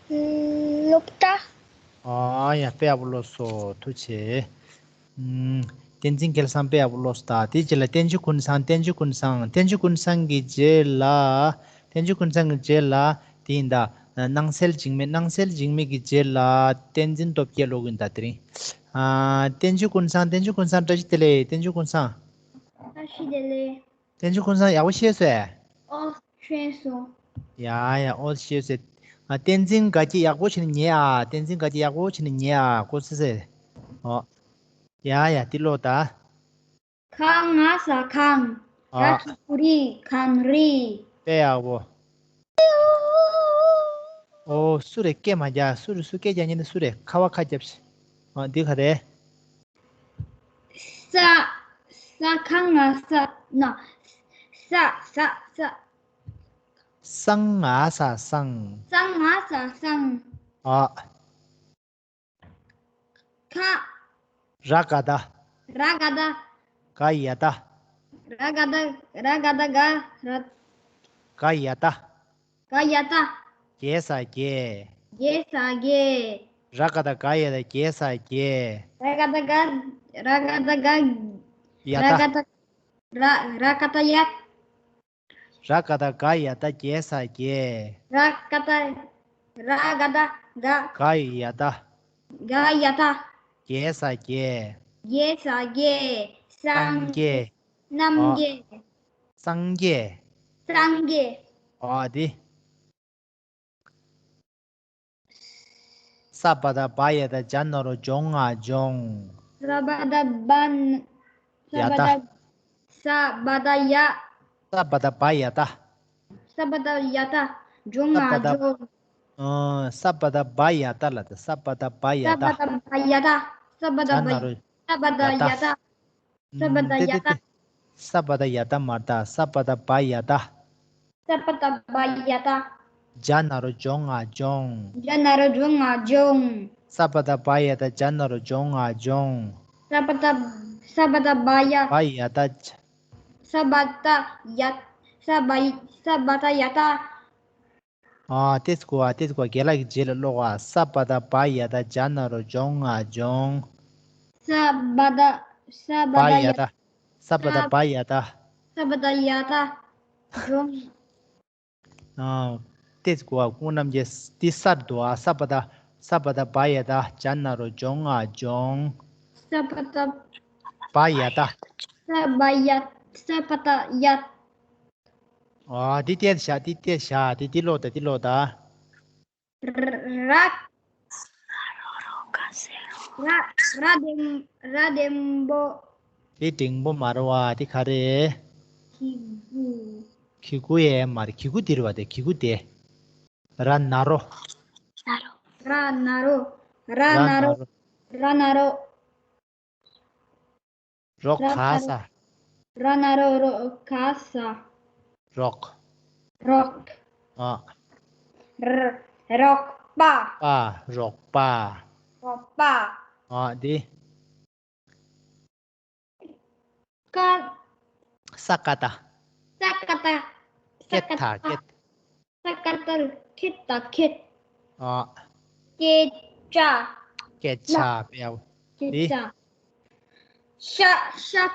སློབ་གྲྭ། ཨ་ཡ། དཔེ་ཡག་པོ་ཀློག་སོང་། ཐུགས་རྗེ་ཆེ། ཨུམ། བསྟན་འཛིན་སྐལ་བཟང་དཔེ་ཡག་པོ་ཀློག་སོང་ད། དེའི་རྗེས་ལ་བསྟན་ཆོས་ཀུན་བཟང་། བསྟན་ཆོས་ཀུན་བཟང་། བསྟན་ཆོས་ཀུན་བཟང་གི་རྗེས་ལ། བསྟན་ཆོས་ཀུན་བཟང་གི་རྗེས་ལ་དེ་ཡིན་ད། སྣང་གསལ་འཇིགས་མེད། སྣང་གསལ་འཇིགས་མེད་ཀྱི་རྗེས་ལ་བསྟན་འཛིན་སྟོབས་རྒྱལ་ཀློག་གི་ཡིན་ད། དེ་རིང་། ཨ། བསྟན་ཆོས་ཀུན་བཟང་། བསྟན་ཆོས་ཀུན་བཟང་། བཀྲ་ཤིས་བདེ་ལེགས། བསྟན་ཆོས་ཀུན་བཟང་། བཀྲ་ཤིས་བདེ་ལེགས། བསྟན་ཆོས་ཀུན་བཟང་། ཡག་པོ་ཤེས་སོང་ངས། ཨོ། ཤེས་སོང་། ཡ་ཡ། ཨོ་ཤེས་སོང་ངས། བསྟན་འཛིན་དགའ་སྐྱིད་ཡག་པོ་བྱས་ནས་ཉལ་ཨ། བསྟན་འཛིན་དགའ་སྐྱིད་ཡག་པོ་བྱས་ནས་ཉལ་ཨ། ཀོ་སི་སི། ཨོ། ཡ་ཡ། འདི་ཀློག་ད། ག་ང་ས་གངས། ཨ། ར་གི་གུ་རི། གངས་རི། དཔེ་ཡག་པོ། ཨོ། སུ་རེད་སྐད་མ་རྒྱག་སུ་རེད། སུ་སྐད་རྒྱག་མཁན་དེ་སུ་རེད། ཁ་བ་ཁ་རྒྱབ་ཤིག་ཨ། འདི་ག་རེད། ས། ས་ག་ང་ས། ན། ས། ས། ས། སང་ང་ས་སང་། སང་ང་ས་སང་། ཨ། ག། ར་ག་བཏགས། ར་ག་བཏགས། ག་ཡ་བཏགས། ར་ག་བཏགས། ར་ག་བཏགས་ག། ར། ག་ཡ་བཏགས། ག་ཡ་བཏགས། རྒྱ་ས་རྒྱས། རྒྱ་ས་རྒྱས། ར་ག་བཏགས་རྒ་ཡ་བཏགས་རྒྱ་ས་རྒྱས། ར་ག་བཏགས་རྒ། ར་ག་བཏགས་རྒ། ཡ་ར་བཏགས། ག་བཏགས། ར། ར་ག་བཏགས་ཡ། ར་ག་བཏགས་རྒ་ཡ་བཏགས་རྒྱ་ས་རྒྱས། ར་ག་བཏགས། ར་ག་བཏགས་རྒ། ག་ཡ་བཏགས། ག་ཡ་བཏགས། རྒྱ་ས་རྒྱས། རྒྱ་ས་རྒྱས། སངས། སངས་རྒྱས། རྣམ་ཨ། རྒྱལ། སངས་རྒྱས། སངས་རྒྱས། ཨ། འདི། ས་བ་བཏགས་སྦ་ཡ་བཏགས་ཇ་ན་རོ་ལྗོངས། ང་ལྗོངས། ས་བ་བཏགས་སྦ། ས་ཡ་བ་བཏགས། བཏགས། ས་བ་བཏགས་ཡ། ས་བ་བཏགས་སྦ་ཡ་བཏགས། ས་བ་བཏགས་ཡ་བཏགས། ལྗོངས། ས་བ་ང་བཏགས། ལྗོངས། ཨ། ས་བ་བཏགས་སྦ་ཡ་བཏགས་ལབ་ད། ས་བ་བཏགས་སྦ་ཡ་བཏགས། ས་བ་བཏགས་སྦ་ཡ་བཏགས། ས་བ་བཏགས་སྦ། ཇ་ན་རོ། ས་བ་བཏགས་ཡ་ཡ་བཏགས། བཏགས། ས་བ་བཏགས་ཡ་བཏགས། ཏེ་ཏེ་ཏེ། ས་བ་བཏགས་ཡ་བཏགས་མ་རེད་ད། ས་བ་བཏགས་སྦ་ཡ་བཏགས། ས་བ་བཏགས་སྦ་ཡ་བཏགས། ཇ་ན་རོ་ལྗོངས། ང་ལྗོངས། ཇ་ན་རོ་ལྗོངས། ང་ལྗོངས། ས་བ་བཏགས་སྦ་ཡ་བཏགས་ཇ་ན་རོ་ལྗོངས། ང་ལྗོངས། ས་བ་བཏགས། ས་བ་བཏགས་སྦ་ཡ། སྦ་ཡ་བཏགས། ས་བ་བཏགས་ཡ། ས་བ། ས་བ་བཏགས་ཡ་བཏགས། ཨ། ཏེ་ཙི་གོ་ཨ། ཏེ་ཙི་གོ་ཨ། རྒན་ལགས་ཀྱི་རྗེས་ལ་ཀློག་ཨ། ས་བ་བཏགས་སྦ་ཡ་བཏགས་ཇ་ན་རོ་ལྗོངས། ང་ལྗོངས། ས་བ་བཏགས། ས་བ་བཏགས་ཡ། སྦ་ཡ་བཏགས། ས་བ་བཏགས་སྦ་ཡ་བཏགས། ས་བ་བཏགས་ཡ་བཏགས། ལྗོངས། ཨ། ཏེ་ཙི་གོ་ཨ། ཀུན་རྣམ་རྒྱལ་འདི་གསར་དུ་ཨ། ས་བ་བཏགས། ས་བ་བཏགས་སྦ་ཡ་བཏགས་ཇ་ན་རོ་ལྗོངས། ང་ལྗོངས། ས་བ་བཏགས། སྦ་ཡ་བཏགས། ས་བ་ཡ། ས་བ་བཏགས་ཡ། ཨ། འདི་བལྟས་བཞག་འདི་བལྟས་བཞག་འདི་འདི་ཀློག་ད། འདི་ཀློག་ད། ར། ར། ར་ལྡེམ། ར་ལྡེམ་པོ། འདི་འགྲེང་པོ་མ་རེད་བ། འདི་ག་རེ། གི་གུ། གི་གུ་ཡེ་མ་རེད། གི་གུ་འདི་རེད་བ། དེ་གི་གུ་དེ། ར་ན་རོ། ར་ན་རོ། ར་ན་རོ། ར་ན་རོ། རོགས་ག་ས། ར་ན་རོ་རོ་ག་ས། རོགས། རོགས། ཨ། ར། རོགས་པ། པ། རོགས་པ། རོགས་པ། ཨ། འདི། ཀ། ས་ཀ་བཏགས། ས་ཀ་བཏགས། སྐད་ཐ་སྐད། ས་ཀ་བཏགས་སྐད་ཐ་སྐད། ཨ། སྐད་ཆ། སྐད་ཆ་ལ། སྤེལ་བ། སྐད་འདི། ཆ། ཤ། ཤ།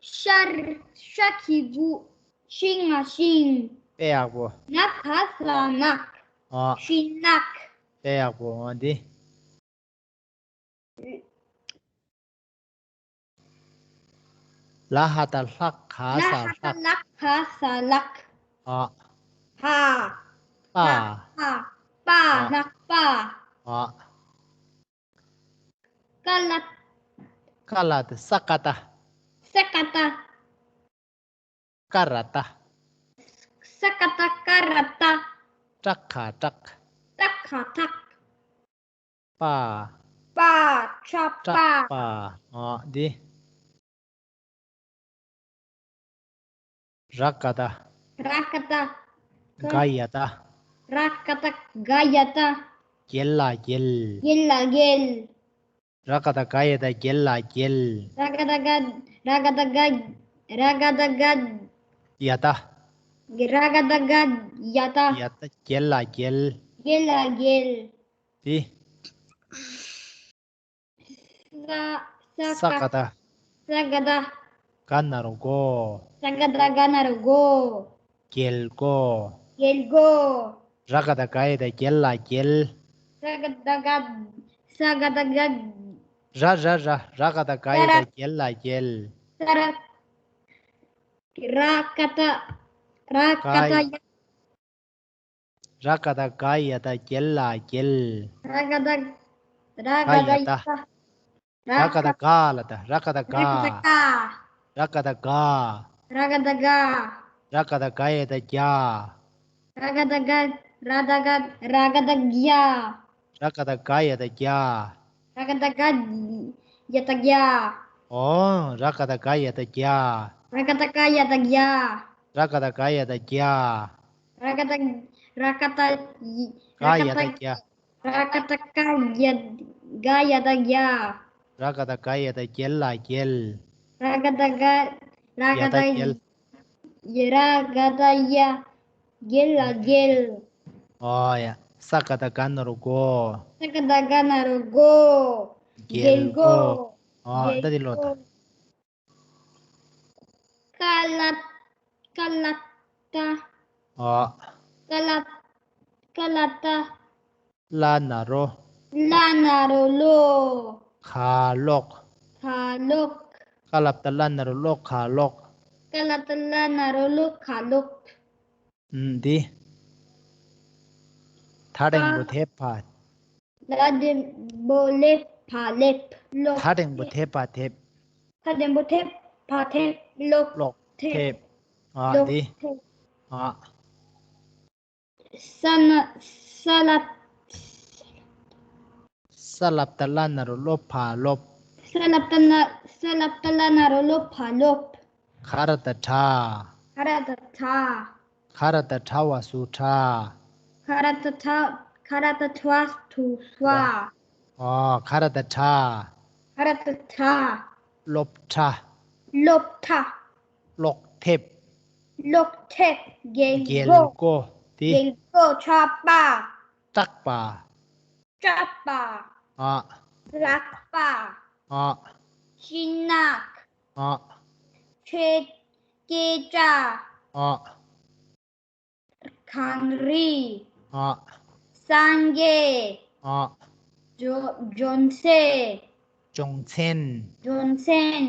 ཤར། ཤ་གི་གུ། ཤིང་ང་ཤིང་། དཔེ་ཡག་པོ། ན་ག་ས་ནག་ཨ། ཤིང་ནག་དཔེ་ཡག་པོ། འོ་འདི། ལ་ཧ་ད་ལྷག་ག་ལ་ས་ཧ་ད་ལྷག་ལྷག་ག་ས་ལག་ཨ། ཧ། པ། ལྷག་པ། པ། ཨ། ལྷག་པ། ཨ། ཀ་ལ། ཀ་ལ་ཏི་ས་ཀ་ཏ། ས་ཀ་ཏ། ཀ་ར་ཏ། ས་ཀ་ཏ་ཀ་ར་ཏ། ཏྲ་ཁ་ཏྲག་ཏྲ་ཁ་ཏྲག་པ། པ། ཆ་པ། ཏྲག་པ། ཨ། འདི། ར་ཀ་ཏ། ར་ཀ་ཏ། ག་ཡ་ཏ། ར་ཀ་ཏ་ག་ཡ་ཏ། རྒྱལ་ལ་རྒྱལ། རྒྱལ་ལ་རྒྱལ། ར་ཀ་ཏ་ག་ཡ་ཏ་རྒྱལ་ལ་རྒྱལ། ར་ཀ་ཏ་ག། ར་ཀ་ཏ་ག། ར་ཀ་ཏ་ག། ཡ་ཏ། ར་ཀ་ཏ་ག་ཡ་ཏ། ཡ་ཏ་རྒྱལ་ལ་རྒྱལ། རྒྱལ་ལ་རྒྱལ། འདི། ས། ས་ཀ་ཏ། ས་ཀ་ཏ། ག་ན་རོ་སྒོ། ས་ཀ་ཏ་ག་ན་རོ་སྒོ། རྒྱལ་སྒོ། རྒྱལ་སྒོ། ར་ཀ་ཏ་ག་ཡ་ཏ་རྒྱལ་ལ་རྒྱལ། ར་ཀ་ཏ་ག། ས་ཀ་ཏ་ག། ར་ར་ར། ར་ཀ་ཏ་ག་ཡ་ཏ་རྒྱལ་ལ་རྒྱལ། ས་ར། ར་ཀ་ཏ། ར་ཀ་ཏ་ཡ། ར་ཀ་ཏ་ག་ཡ་ཏ་རྒྱལ་ལ་རྒྱལ། ར་ཀ་ཏ། ར་ཀ་ཏ་ཡ་ཏ། ར་ཀ་ཏ་ག་ལ་ཏ། ར་ཀ་ཏ་ག་ར་ཀ་ཏ་ག་ར་ཀ་ཏ་ག་ར་ཀ་ཏ་ག་ར་ཀ་ཏ་ག་ཡ་ཏ་རྒྱ། ར་ཀ་ཏ་ག་ར་ཏ་ག་ར་ཀ་ཏ་རྒྱ། ར་ཀ་ཏ་ག་ཡ་ཏ་རྒྱ། ར་ཀ་ཏ་ག་ཡ་ཏ་རྒྱ། ཨོ། ར་ཀ་ཏ་ག་ཡ་ཏ་རྒྱ། ར་ཀ་ཏ་ག་ཡ་ཏ་རྒྱ། ར་ཀ་ཏ་ག་ཡ་ཏ་རྒྱ། ར་ཀ་ཏ། ར་ཀ་ཏ། ག་ཡ་ཏ་རྒྱ། ར་ཀ་ཏ་ག་ཡ། ག་ཡ་ཏ་རྒྱ། ར་ཀ་ཏ་ག་ཡ་ཏ་རྒྱལ་ལ་རྒྱལ། ར་ཀ་ཏ་ག་ར་ཀ་ཏ་ཡ་ཏ་རྒྱལ། ཡ། ར་ཀ་ཏ་ཡ། རྒྱལ་ལ་རྒྱལ། ཨོ་ཡ། ས་ཀ་ཏ་ག་ན་རོ་སྒོ། ས་ཀ་ཏ་ག་ན་རོ་སྒོ། རྒྱལ་སྒོ། ཨོ། རྒྱལ་ད་དེ་ལོ་ད། སྒོ། ཀ་ལ། ཀ་ལ་ཏ། ཨོ། ཀ་ལ། ཀ་ལ་ཏ། ལ་ན་རོ། ལ་ན་རོ་ལོ། ག་ལོག་ག་ལོག་ཀ་ལ་ཏ་ལ་ན་རོ་ལོ་ག་ལོག་ཀ་ལ་ཏ་ལ་ན་རོ་ལོ་ག་ལོག་ཨུམ། འདི། ད་འགྲེང་བུ་དེ་བ། ད་འགྲེང་བུ་ལེ་བ་ལེབ། ལོག་ད་འགྲེང་བུ་དེ་བ་དེབ། ད་འགྲེང་བུ་དེ་བ་དེབ། ལོག་ལོག་དེབ། དེབ། ཨ། ལོག་འདི། དེབ། ཨ། ས་ན། ས་ལ། ས་ལ་བཏགས་སླ་ན་རོ་སློ་བ་སློབ། ས་ལ་བཏགས་སླ། ས་ལ་བཏགས་སླ་ན་རོ་སློ་བ་སློབ། ག་ར་བཏགས་གྲ། ག་ར་བཏགས་གྲ། ག་ར་བཏགས་གྲ་བ་སུ་གྲགས། ག་ར་བཏགས་གྲ། ག་ར་བཏགས་གྲ་བ་སུ་གྲགས། ཨོ། ག་ར་བཏགས་གྲ། ག་ར་བཏགས་གྲ། སློབ་གྲྭ། སློབ་གྲྭ། ཀློག་དེབ། ཀློག་དེབ། རྒྱལ་རྒྱལ་སྒོ། སྒོ་དེ། རྒྱལ་སྒོ་ཆགས་པ། སྐྲག་པ། སྐྲག་པ། ཨ། ལག་པ། ཨ། ཤིང་ནགས། ཨ། ཆོས། སྐད་ཆ། ཨ། གངས་རི། ཨ། སངས་རྒྱས། ཨ། ལྗོ་ལྗོན་ཤིང་། ལྗོན་ཤིང་། ལྗོན་ཤིང་།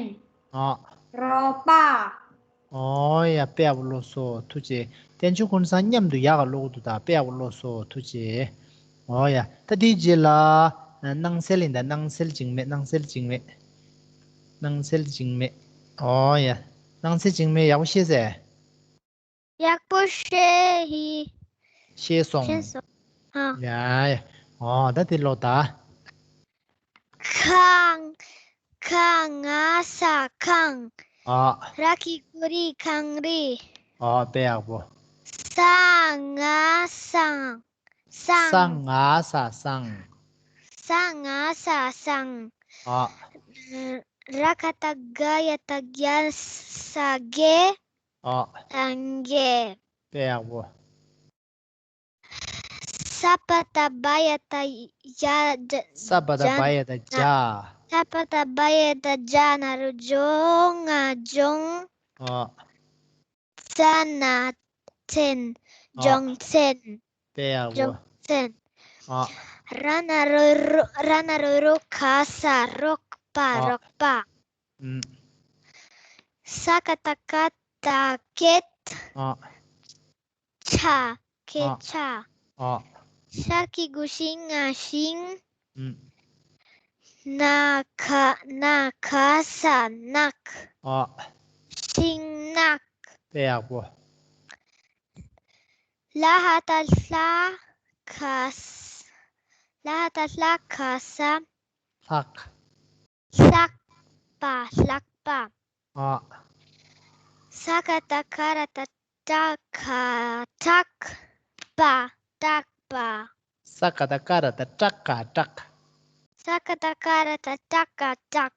ཨ། རོགས་པ། ཨོ་ཡ། དཔེ་ཡག་པོ་ཀློག་སོང་། ཐུགས་རྗེ་ཆེ། བསྟན་ཆོས་ཀུན་བཟང་མཉམ་དུ་ཡག་ག་ཀློག་འདུག་ད་དཔེ་ཡག་པོ་ཀློག་སོང་། ཐུགས་རྗེ་ཆེ། ཨོ་ཡ། ད་དེའི་རྗེས་ལ་སྣང་གསལ་ཡིན་ད། སྣང་གསལ་འཇིགས་མེད། སྣང་གསལ་འཇིགས་མེད། སྣང་གསལ་འཇིགས་མེད། ཨོ་ཡ། སྣང་གསལ་འཇིགས་མེད་ཡག་པོ་ཤེས་ཟེར། ཡག་པོ་ཤེས་ཧི། ཤེས་སོང་། ཤེས་སོང་། ཧ། ཡ་ཡ། ཨོ་ད་དེ་ཀློག་ད། ཁང་། ཁ་ང་ས་ཁང་། ཨ། ར་གི་གུ་རི་གངས་རི། ཨ། དཔེ་ཡག་པོ། ས་ང་སང་། ས་སང་། ང་ས་སང་། ས་ང་ས་སང་། ཨ། ར་ག་བཏགས་རྒ་ཡ་བཏགས་རྒྱ་ས་རྒྱལ། ཨ། སངས་རྒྱས། དཔེ་ཡག་པོ། ས་པ་བཏགས་སྦ་ཡ་བཏགས་སྦྱ། ས་པ་བཏགས་སྦ་ཡ་བཏགས་སྦྱ། ས་པ་བཏགས་སྦ་ཡ་བཏགས་སྦྱ་ན་རོ་སྦྱོ་ང་སྦྱོང་། ཨ། ཙ་ན་ཙན། ཨ། སྦྱོང་ཚན། དཔེ་ཡག་པོ། སྦྱོང་ཚན། ཨ། ར་ན་རོ་རོ། ར་ན་རོ་རོ་ག་ས་རོགས་པ། ཨ། རོགས་པ། ཨུམ། ས་ཀ་བཏགས་སྐ་བཏགས་སྐད། ཨ། ཆ། སྐད་ཆ། ཨ། ཤ་གི་གུ་ཤི་ང་ཤིང་། ཨུམ། ན་ག་ན་ག་ས་ནག། ཨ། ཤིང་ནག། དཔེ་ཡག་པོ། ལ་ཧ་བཏགས་ལྷ་ག་ས། ལ་ཧ་བཏགས་ལྷ་ག་ས། ལྷག་ལྷག་པ། ལྷག་པ། ཨ། ས་ཀ་བཏགས་སྐ་ར་བཏགས་སྐྲ་ག་སྐྲག་པ། སྐྲག་པ། ས་ཀ་བཏགས་སྐ་ར་བཏགས་སྐྲ་ག་སྐྲག་ས་ཀ་བཏགས་སྐ་ར་བཏགས་སྐྲ་ག་སྐྲག་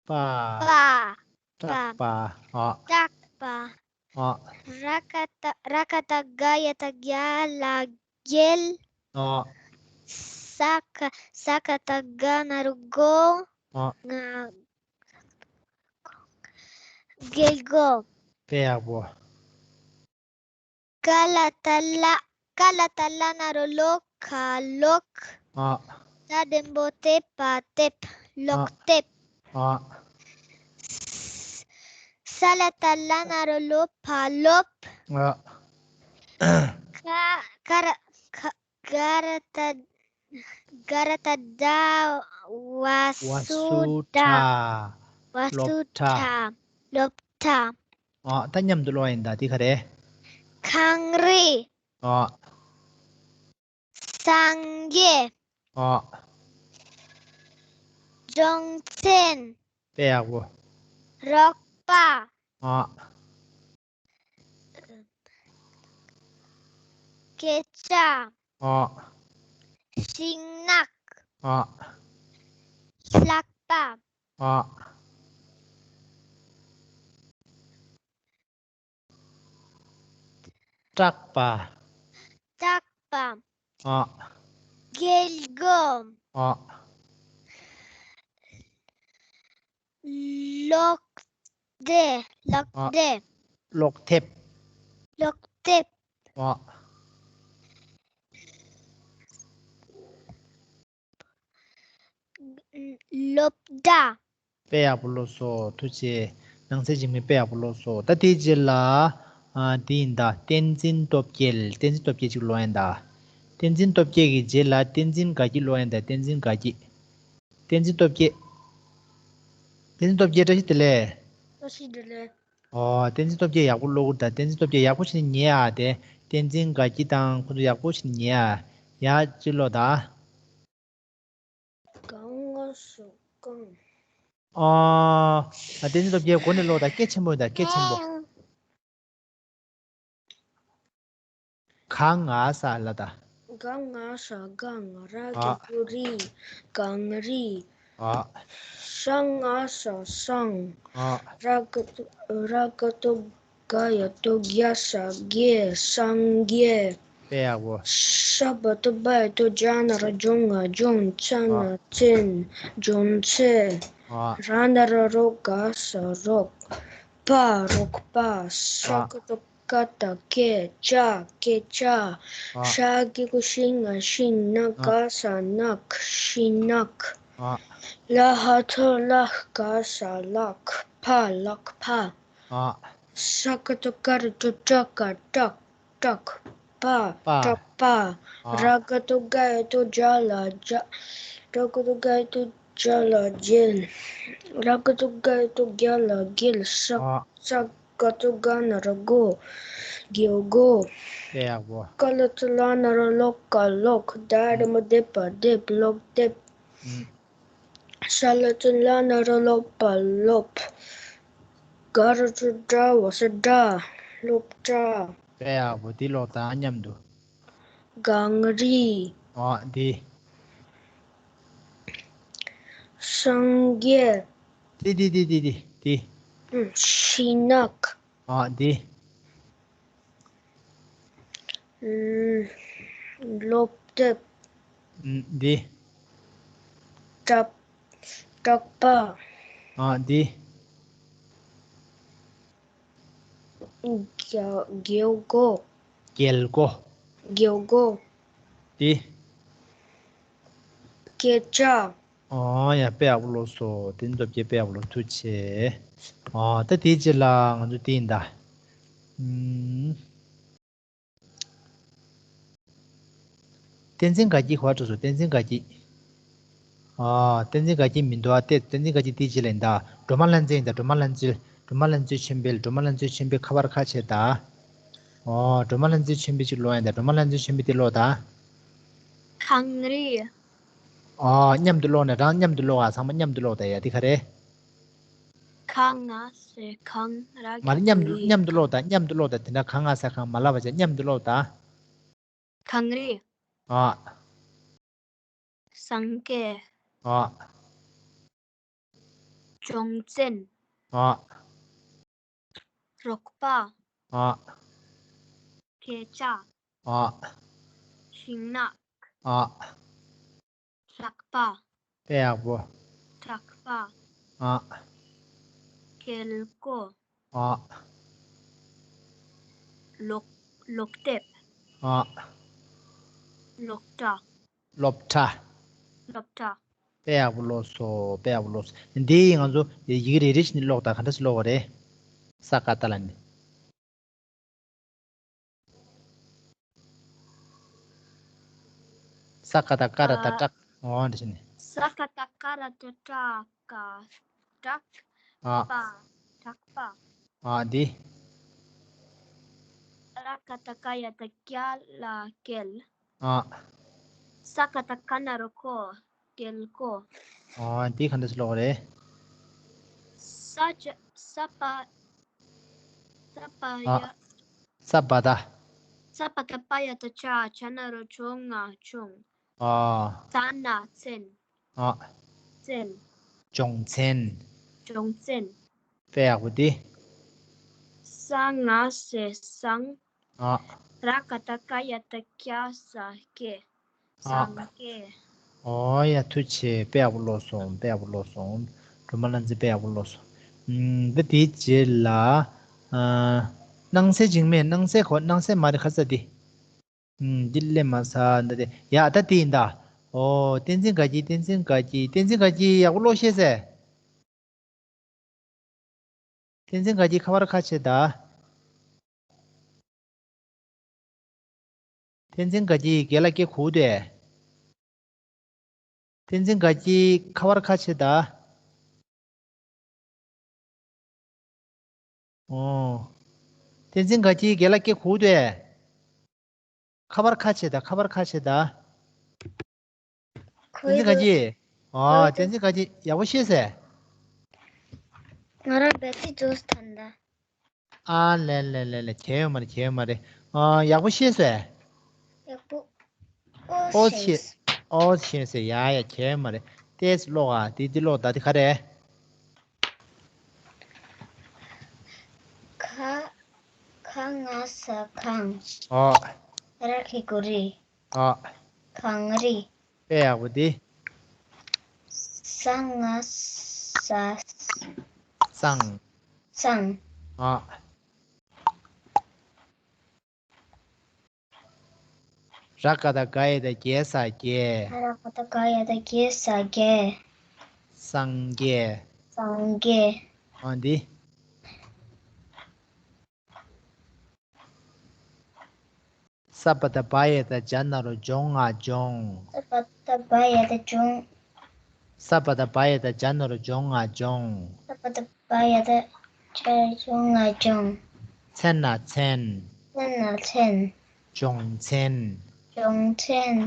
པ། པ། སྐྲག་པ། ཨ། སྐྲག་པ། ཨ། ར་ཀ་བཏགས། ར་ཀ་བཏགས་རྒ་ཡ་བཏགས་རྒྱ་ལ་རྒྱལ། ཨ། ས་ཀ། ས་ཀ་བཏགས་སྒ་ན་རོ་སྒོ། ཨ། ང་། རྒྱལ་སྒོ། དཔེ་ཡག་པོ། ཀ་ལ་བཏགས་ཀླ། ཀ་ལ་བཏགས་ཀླ་ན་རོ་ཀློ་ག་ཀློག་ཨ། ཏ་འགྲེང་བུ་ཏེ་པ་ཏེབ། ཀློག་ཨ། ཏེབ། ཨ། ས་ལ་བཏགས་སླ་ན་རོ་སློ་ཕ་སློབ། ཨ། ཀ་ཀ་ར་ཀ་ག་ར་བཏགས་ག་ར་བཏགས་གྲ། བ་བ་སུ་སུ་གྲ། གྲ། བ་སུ་སློབ་གྲྭ། གྲ། སློབ་གྲྭ། ཨ། ད་མཉམ་དུ་ཀློག་ཡིན་ད། དེ་ག་རེ། གངས་རི། ཨ། སངས་རྒྱས། ཨ། སྦྱོང་ཚན། དཔེ་ཡག་པོ། རོགས་པ། ཨ། སྐད་ཆ། ཨ། ཤིང་ནགས། ཨ། ལྷགས་པ། ཨ། སྐྲག་པ། སྐྲག་པ། ཨ། རྒྱལ་སྒོ། ཨ། ཀློག་འདེབས། ཀློག་ཨ། འདེབས། ཀློག་དེབ། ཀློག་དེབ། ཨ། སློབ་གྲྭ། དཔེ་ཡག་པོ་ཀློག་སོང་། ཐུགས་རྗེ་ཆེ། ནང་གསེས་འཇིགས་མེད་དཔེ་ཡག་པོ་ཀློག་སོང་། ད་དེའི་རྗེས་ལ། ཨ། དེ་ཡིན་ད། བསྟན་འཛིན་སྟོབས་རྒྱལ། བསྟན་འཛིན་སྟོབས་རྒྱལ་ཅིག་ཀློག་ཡིན་ད། བསྟན་འཛིན་སྟོབས་རྒྱལ་གྱི་རྗེས་ལ་བསྟན་འཛིན་དགའ་སྐྱིད་ཀློག་ཡིན་ད། བསྟན་འཛིན་དགའ་སྐྱིད། བསྟན་འཛིན་སྟོབས་རྒྱལ། བསྟན་འཛིན་སྟོབས་རྒྱལ་བཀྲ་ཤིས་བདེ་ལེགས། བཀྲ་ཤིས་བདེ་ལེགས། ཨོ། བསྟན་འཛིན་སྟོབས་རྒྱལ་ཡག་པོ་ཀློག་གི་རེད་ད། བསྟན་འཛིན་སྟོབས་རྒྱལ་ཡག་པོ་བྱས་ནས་ཉན་ཨ། དེ་བསྟན་འཛིན་དགའ་སྐྱིད་དང་ཁོ་ཚོ་ཡག་པོ་བྱས་ནས་ཉན་ཨ། ཡ། ཅི་ཀློག་ད། ག་ང་ས་གང་། ཨོ། ཨ། བསྟན་འཛིན་སྟོབས་རྒྱལ་མགོ་ནས་ཀློག་ད། སྐད་ཆེན་པོ་ཡིན་ད། སྐད་ཆེན་པོ། ག་ང་ས་ལ་ད། ག་ང་ས་གངས། ར་གི་གུ་རི་གངས་རི། ཨ། ས་ང་ས་སང་། ཨ། ར་ག་བཏགས་ར་ག་བཏགས་རྒ་ཡ་བཏགས་རྒྱ་ས་རྒྱལ། སངས་རྒྱས། དཔེ་ཡག་པོ། ས་པ་བཏགས་སྦ་ཡ་བཏགས་སྦྱ་ན་རོ་སྦྱོ་ང་སྦྱོང་། ཚ་ན་ཚན། སྦྱོང་ཚན། ཨ། ར་ན་རོ་རོ་ག་ས་རོགས། པ། རོགས་པ། ས་ཨ། ཀ་བཏགས་སྐ་བཏགས་སྐད། སྐྱ། སྐད་ཆ། ཨ། ཤ་གི་གུ་ཤི་ང་ཤིང་། ན་ཨ། ག་ས་ནགས། ཤིང་ནགས། ཨ། ལ་ཧ་བཏགས་ལྷ་ག་ས་ལྷགས། ཕ། ལྷགས་ཕ། ཨ། ས་ཀ་བཏགས་སྐ་ར་བཏགས་སྐྲ་ག་སྐྲག་སྐྲག་པ། པ། སྐྲག་པ། ཨ། ར་ག་བཏགས་རྒ་ཡ་བཏགས་རྒྱ་ལ་རྒྱ། ར་ག་བཏགས་རྒ་ཡ་བཏགས་རྒྱ་ལ་རྒྱལ། ར་ག་བཏགས་རྒ་ཡ་བཏགས་རྒྱ་ལ་རྒྱལ། ས། ཨ། ས་ག་བཏགས་སྒ་ན་རོ་སྒོ། རྒྱལ་སྒོ། དཔེ་ཡག་པོ། ཀ་ལ་བཏགས་ཀླ་ན་རོ་ཀློ་ག་ཀློག་ཏ་འགྲེང་བུ་ཏེ་པ་ཏེབ། ཀློག་ཏེབ། ཨུམ། ཤ་ལ་ཙུ་ལ་ན་རོ་ལོ་པ་ལོབ། ག་ར་ཏྲ་སྒྲ་འོ་ས་སྒྲ། སློབ་གྲྭ། དཔེ་ཡག་པོ། འདི་ཀློག་དང་མཉམ་དུ། གངས་རི། ཨོ་འདི། སངས་རྒྱས། འདི་འདི་འདི་འདི་འདི་འདི། ཨུམ། ཤིང་ནགས། ཨོ་འདི། ཨུམ། སློབ་དེབ། ཨུམ་འདི། གྲྭ། གྲགས་པ། ཨོ་འདི། རྒྱ། རྒྱལ་སྒོ། རྒྱལ་སྒོ། རྒྱལ་སྒོ། འདི། སྐད་ཆ། ཨོ་ཡ། དཔེ་ཡག་པོ་ཀློག་སོང་། དེ་ཚོ་དཔེ་ཡག་པོ་ཀློག་ཐུགས་རྗེ་ཆེ། ཨོ་ད་དེའི་རྗེས་ལ་ང་ཚོ་དེ་ཡིན་ད། ཨུམ། བསྟན་འཛིན་དགའ་སྐྱིད་ག་པར་འགྲོ་སོང་། བསྟན་འཛིན་དགའ་སྐྱིད། ཨོ་བསྟན་འཛིན་དགའ་སྐྱིད་མི་འདུག་ཨ། དེ་བསྟན་འཛིན་དགའ་སྐྱིད་དེའི་རྗེས་ལ་ཡིན་ད། སྒྲོལ་མ་ལྷ་མཛེས་ཡིན་ད། སྒྲོལ་མ་ལྷ་མཛེས། སྒྲོལ་མ་ལྷ་མཛེས་ཆོས་འཕེལ། སྒྲོལ་མ་ལྷ་མཛེས་ཆོས་འཕེལ་ཁ་པར་ཁ་ཕྱེ་ད། ཨོ་སྒྲོལ་མ་ལྷ་མཛེས་ཆོས་འཕེལ་ཅིག་ཀློག་ཡིན་ད། སྒྲོལ་མ་ལྷ་མཛེས་ཆོས་འཕེལ་དེ་ཀློག་ད། གངས་རི། ཨོ་མཉམ་དུ་ཀློག་ནས། རང་མཉམ་དུ་ཀློག་ཨ། ཚང་མ་མཉམ་དུ་ཀློག་ད། ཡ་དེ་ག་རེ། ག་ང་ས་གངས། ར་མ་གི་མཉམ་དུ། རི། མཉམ་དུ་ཀློག་ད། མཉམ་དུ་ཀློག་ད། དེ་འདྲ་ག་ང་ས་གངས་མ་ལབ་པ་བྱས། མཉམ་དུ་ཀློག་ད། གངས་རི། ཨོ། སངས་རྒྱས། ཨོ། སྦྱོང་ཚན། ཨོ། རོགས་པ། ཨོ། སྐད་ཆ། ཨོ། ཤིང་ནགས། ཨོ། གྲགས་པ། དཔེ་ཡག་པོ། གྲགས་པ། ཨོ། རྒྱལ་སྒོ། ཨོ། སློབ། སློབ་དེབ། ཨོ། སློབ་གྲྭ། སློབ་གྲྭ། སློབ་གྲྭ། དཔེ་ཡག་པོ་ཀློག་སོང་། དཔེ་ཡག་པོ་ཀློག་སོང་། འདི་ང་ཚོ་ཡི་གེ་རེ་རེ་བཞིན་ཀློག་དང་། ག་འདྲ་ཞིག་ཀློག་པ་རེད། ས་ཀ་བཏགས་སླ་ནི། ས་ཀ་བཏགས་སྐ་ར་བཏགས་སྐྲ། ཨོ་འདི་བཞིན་ནི། ས་ཀ་བཏགས་སྐ་ར་བཏགས་སྐྲ། སྐྲ། སྐྲག་ཨ། པ། སྐྲག་པ། ཨ་འདི། ར་ཀ་བཏགས་རྒ་ཡ་བཏགས་རྒྱ། ལ་རྒྱལ། ཨ། ས་ཀ་བཏགས་སྐ་ན་རོ་སྐོ། རྒྱལ་སྒོ། ཨ་འདི་ག་འདྲ་ཞིག་ཀློག་རེད། ས་ཅ། ས་པ། ས་པ་ཨ། ཡ། ས་པ་བཏགས། ས་པ་བཏགས་པ་ཡ་བཏགས་པྱ། ཇ་ན་རོ་ཇོ་ང་ཇོང་། ཨ། ཛ་ན་ཛན། ཨ། ཛན། སྦྱོང་ཚན། སྦྱོང་ཚན། དཔེ་ཡག་པོ་འདི། ས་ང་ས་སང་། ཨ། ར་ཀ་བཏགས་རྒ་ཡ་བཏགས་རྒྱ། ས་རྒྱས། ཨ། སངས་རྒྱས། ཨོ་ཡ་ཐུགས་རྗེ་ཆེ། དཔེ་ཡག་པོ་ཀློག་སོང་། དཔེ་ཡག་པོ་ཀློག་སོང་། སྒྲོལ་མ་ལྷ་མཛེས་དཔེ་ཡག་པོ་ཀློག་སོང་། ཨུམ། ད་དེའི་རྗེས་ལ། ཨ། སྣང་གསལ་འཇིགས་མེད། སྣང་གསལ་གོ། སྣང་གསལ་མ་རེད། ཁ་ས་འདི། ཨུམ། འདི་སླེབས་མ་ས་འདི་དེ། ཡ་ད་དེ་ཡིན་ད། ཨོ། བསྟན་འཛིན་དགའ་སྐྱིད། བསྟན་འཛིན་དགའ་སྐྱིད། བསྟན་འཛིན་དགའ་སྐྱིད་ཡག་པོ་ཀློག་ཤེས་ཟེར། བསྟན་འཛིན་དགའ་སྐྱིད་ཁ་པར་ཁ་ཕྱེ་ད། བསྟན་འཛིན་དགའ་སྐྱིད་རྒན་ལགས་སྐད་གོ་དེ། བསྟན་འཛིན་དགའ་སྐྱིད་ཁ་པར་ཁ་ཕྱེ་ད། ཨོ། བསྟན་འཛིན་དགའ་སྐྱིད་རྒན་ལགས་སྐད་གོ་དེ། ཁ་པར་ཁ་ཕྱེ་ད། ཁ་པར་ཁ་ཕྱེ་ད། བསྟན་འཛིན་དགའ་སྐྱིད། ཨོ། བསྟན་འཛིན་དགའ་སྐྱིད་ཡག་པོ་ཤེས་ཟེར། ང་རང་བེ་ཏི་ཇོས་ཐན་ད། ཨ་ལེ་ལེ་ལེ་ལེ། གལ་ཡོད་མ་རེད། གལ་ཡོད་མ་རེད། ཨ། ཡག་པོ་ཤེས་སོང་། ཡག་པོ། ཨོ་ཨོ་ཤེས། ཤེས། ཨོ་ཤེས་སོང་། ཡ་ཡ། གལ་ཡོད་མ་རེད། ཏེས་ཀློག་ཨ། དེ་དེ་ཀློག་ད། དེ་ག་རེ། ག། ག་ང་ས་གངས། ཨོ། ར་གི་གུ་རི། ཨ། གངས་རི། དཔེ་ཡག་པོ་འདི། ས་ང་ས། སང་། སང་། ཨ། ར་ཀ་བཏགས་རྒ་ཡ་བཏགས་རྒྱ། ས་རྒྱས། ར་ཀ་བཏགས་རྒ་ཡ་བཏགས་རྒྱ། ས་རྒྱས། སངས་རྒྱས། སངས་རྒྱས། ཨ་འདི། ས་པ་བཏགས་སྦ་ཡ་བཏགས་ཇ་ན་རོ་ཇོ་ང་ཇོང་། ས་པ་བཏགས་སྦ་ཡ་བཏགས་ཇོང་། ས་པ་བཏགས་སྦ་ཡ་བཏགས་ཇ་ན་རོ་ཇོ་ང་ཇོང་། ས་པ་བཏགས་སྦ་ཡ་བཏགས་ཇ་ཇོ་ང་ཇོང་། ཚན་ན་མཚན། ཚན་ན་མཚན། སྦྱོང་ཚན། སྦྱོང་ཚན།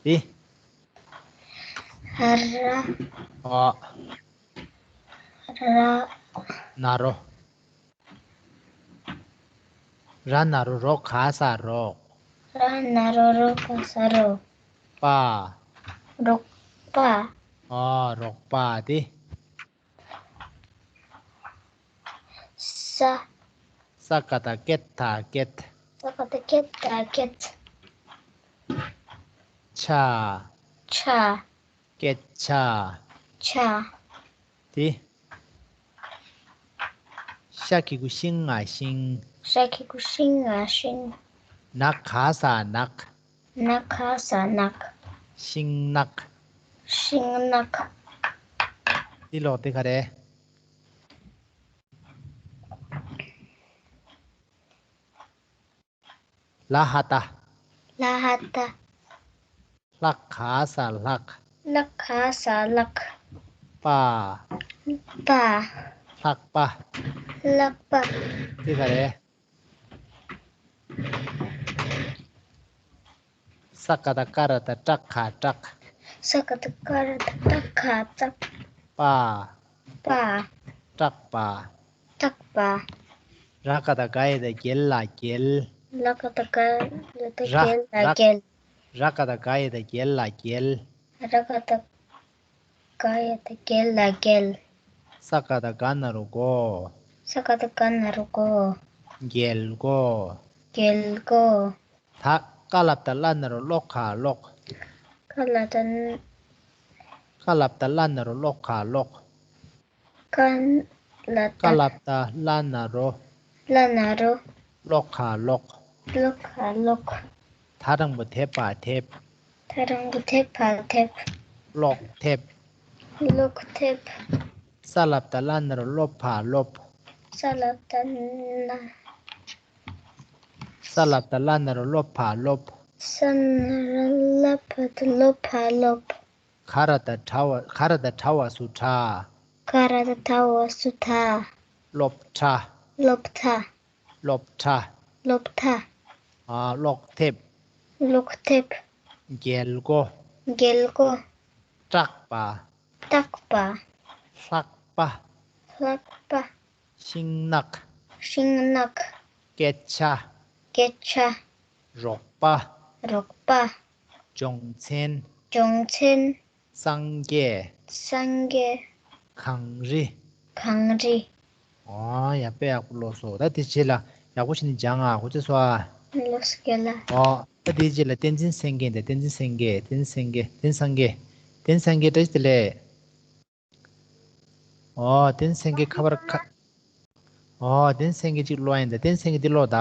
འདི། ར། འོ། ར། ན་རོ། ར་ན་རོ་རོ་ག་ས་རོགས། ར་ན་རོ་རོ་ག་ས་རོ། པ། རོགས་པ། འོ་རོགས་པ་དེ། ས། ས་ཀ་བཏགས་སྐད་ཐ་སྐད། ས་ཀ་བཏགས་སྐད་ཐ་སྐད། ཆ། ཆ། སྐད་ཆ། ཆ། དེ། ཤ་གི་གུ་ཤིང་ང་ཤིང་། ཤ་གི་གུ་ཤིང་ང་ཤིང་། ན་ག་ས་ནག། ན་ག་ས་ནག། ཤིང་ནག། ཤིང་ནག། འདི་ཀློག་དེ་ག་རེ། ལ་ཧ་ཏ། ལ་ཧ་ཏ། ལྷ་ག་ས་ལྷག། ལྷ་ག་ས་ལྷག། པ། པ། ལྷག་པ། ལྷག་པ། འདི་ག་རེ། ས་ཀ་བཏགས་སྐ་ར་བཏགས་སྐྲ་ག་སྐྲག། ས་ཀ་བཏགས་སྐ་ར་བཏགས་སྐྲ་ག་སྐྲག། པ། པ། སྐྲག་པ། སྐྲག་པ། ར་ཀ་བཏགས་རྒ་ཡ་བཏགས་རྒྱལ་ལ་རྒྱལ། ར་ཀ་བཏགས་རྒ་ཡ་བཏགས་རྒྱལ་ལ་རྒྱལ། ར་ཀ་བཏགས་རྒ་ཡ་བཏགས་རྒྱལ་ལ་རྒྱལ། ར་ཀ་བཏགས་རྒ་ཡ་བཏགས་རྒྱལ་ལ་རྒྱལ། ས་ཀ་བཏགས་སྒ་ན་རོ་སྒོ། ས་ཀ་བཏགས་སྒ་ན་རོ་སྒོ། རྒྱལ་སྒོ། རྒྱལ་སྒོ། ད་ཀ་ལ་བཏགས་ཀླ་ན་རོ་ཀློ་ག་ཀློག། ཀ་ལ་བཏགས། ཀ་ལ་བཏགས་ཀླ་ན་རོ་ཀློ་ག་ཀློག། ཀ་ལ་བཏགས། ཀ་ལ་བཏགས་ཀླ་ན་རོ། ཀླ་ན་རོ། ཀློ་ག་ཀློག། ཀློ་ག་ཀློག། ད་དང་པོ་དེ་བ་དེབ། ད་དང་པོ་དེ་བ་དེབ། ཀློག་དེབ། ཀློག་དེབ། ས་ལ་བཏགས་སླ་ན་རོ་སློ་བ་སློབ། ས་ལ་བཏགས་སླ། ས་ལ་བཏགས་སླ་ན་རོ་སློ་བ་སློབ། ས་ན་རོ་སླ་བ་སློ་བ་སློབ། ག་ར་བཏགས་གྲ་བ། ག་ར་བཏགས་གྲ་བ་སུ་གྲགས། ག་ར་བཏགས་གྲ་བ་སུ་གྲགས། སློབ་གྲྭ། སློབ་གྲྭ། སློབ་གྲྭ། སློབ་གྲྭ། ཨ། ཀློག་དེབ། ཀློག་དེབ། རྒྱལ་སྒོ། རྒྱལ་སྒོ། སྐྲག་པ། སྐྲག་པ། ལྷགས་པ། ལྷགས་པ། ཤིང་ནགས། ཤིང་ནགས། སྐད་ཆ། སྐད་ཆ། རོགས་པ། རོགས་པ། སྦྱོང་ཚན། སྦྱོང་ཚན། སངས་རྒྱས། སངས་རྒྱས། གངས་རི། གངས་རི། ཨོ་ཡ། དཔེ་ཡག་པོ་ཀློག་སོང་། ད་དེ་རྗེས་ལ་ཡག་པོ་བྱས་ནས་སྦྱང་ཨ། གོ་ཚོད་སོང་ཨ། ལགས་སོ་རྒན་ལགས། ཨོ་ད་དེ་རྗེས་ལ་བསྟན་འཛིན་སེང་གེ་འདི། བསྟན་འཛིན་སེང་གེ། བསྟན་འཛིན་སེང་གེ། བསྟན་སངས་རྒྱས། བསྟན་སངས་རྒྱས་བཀྲ་ཤིས་བདེ་ལེགས། ཨོ་བསྟན་སེང་གེ་ཁ་པར་ཁ། ཨོ་བསྟན་སེང་གེ་གཅིག་ཀློག་ཡིན་ད། བསྟན་སེང་གེ་འདི་ཀློག་ད།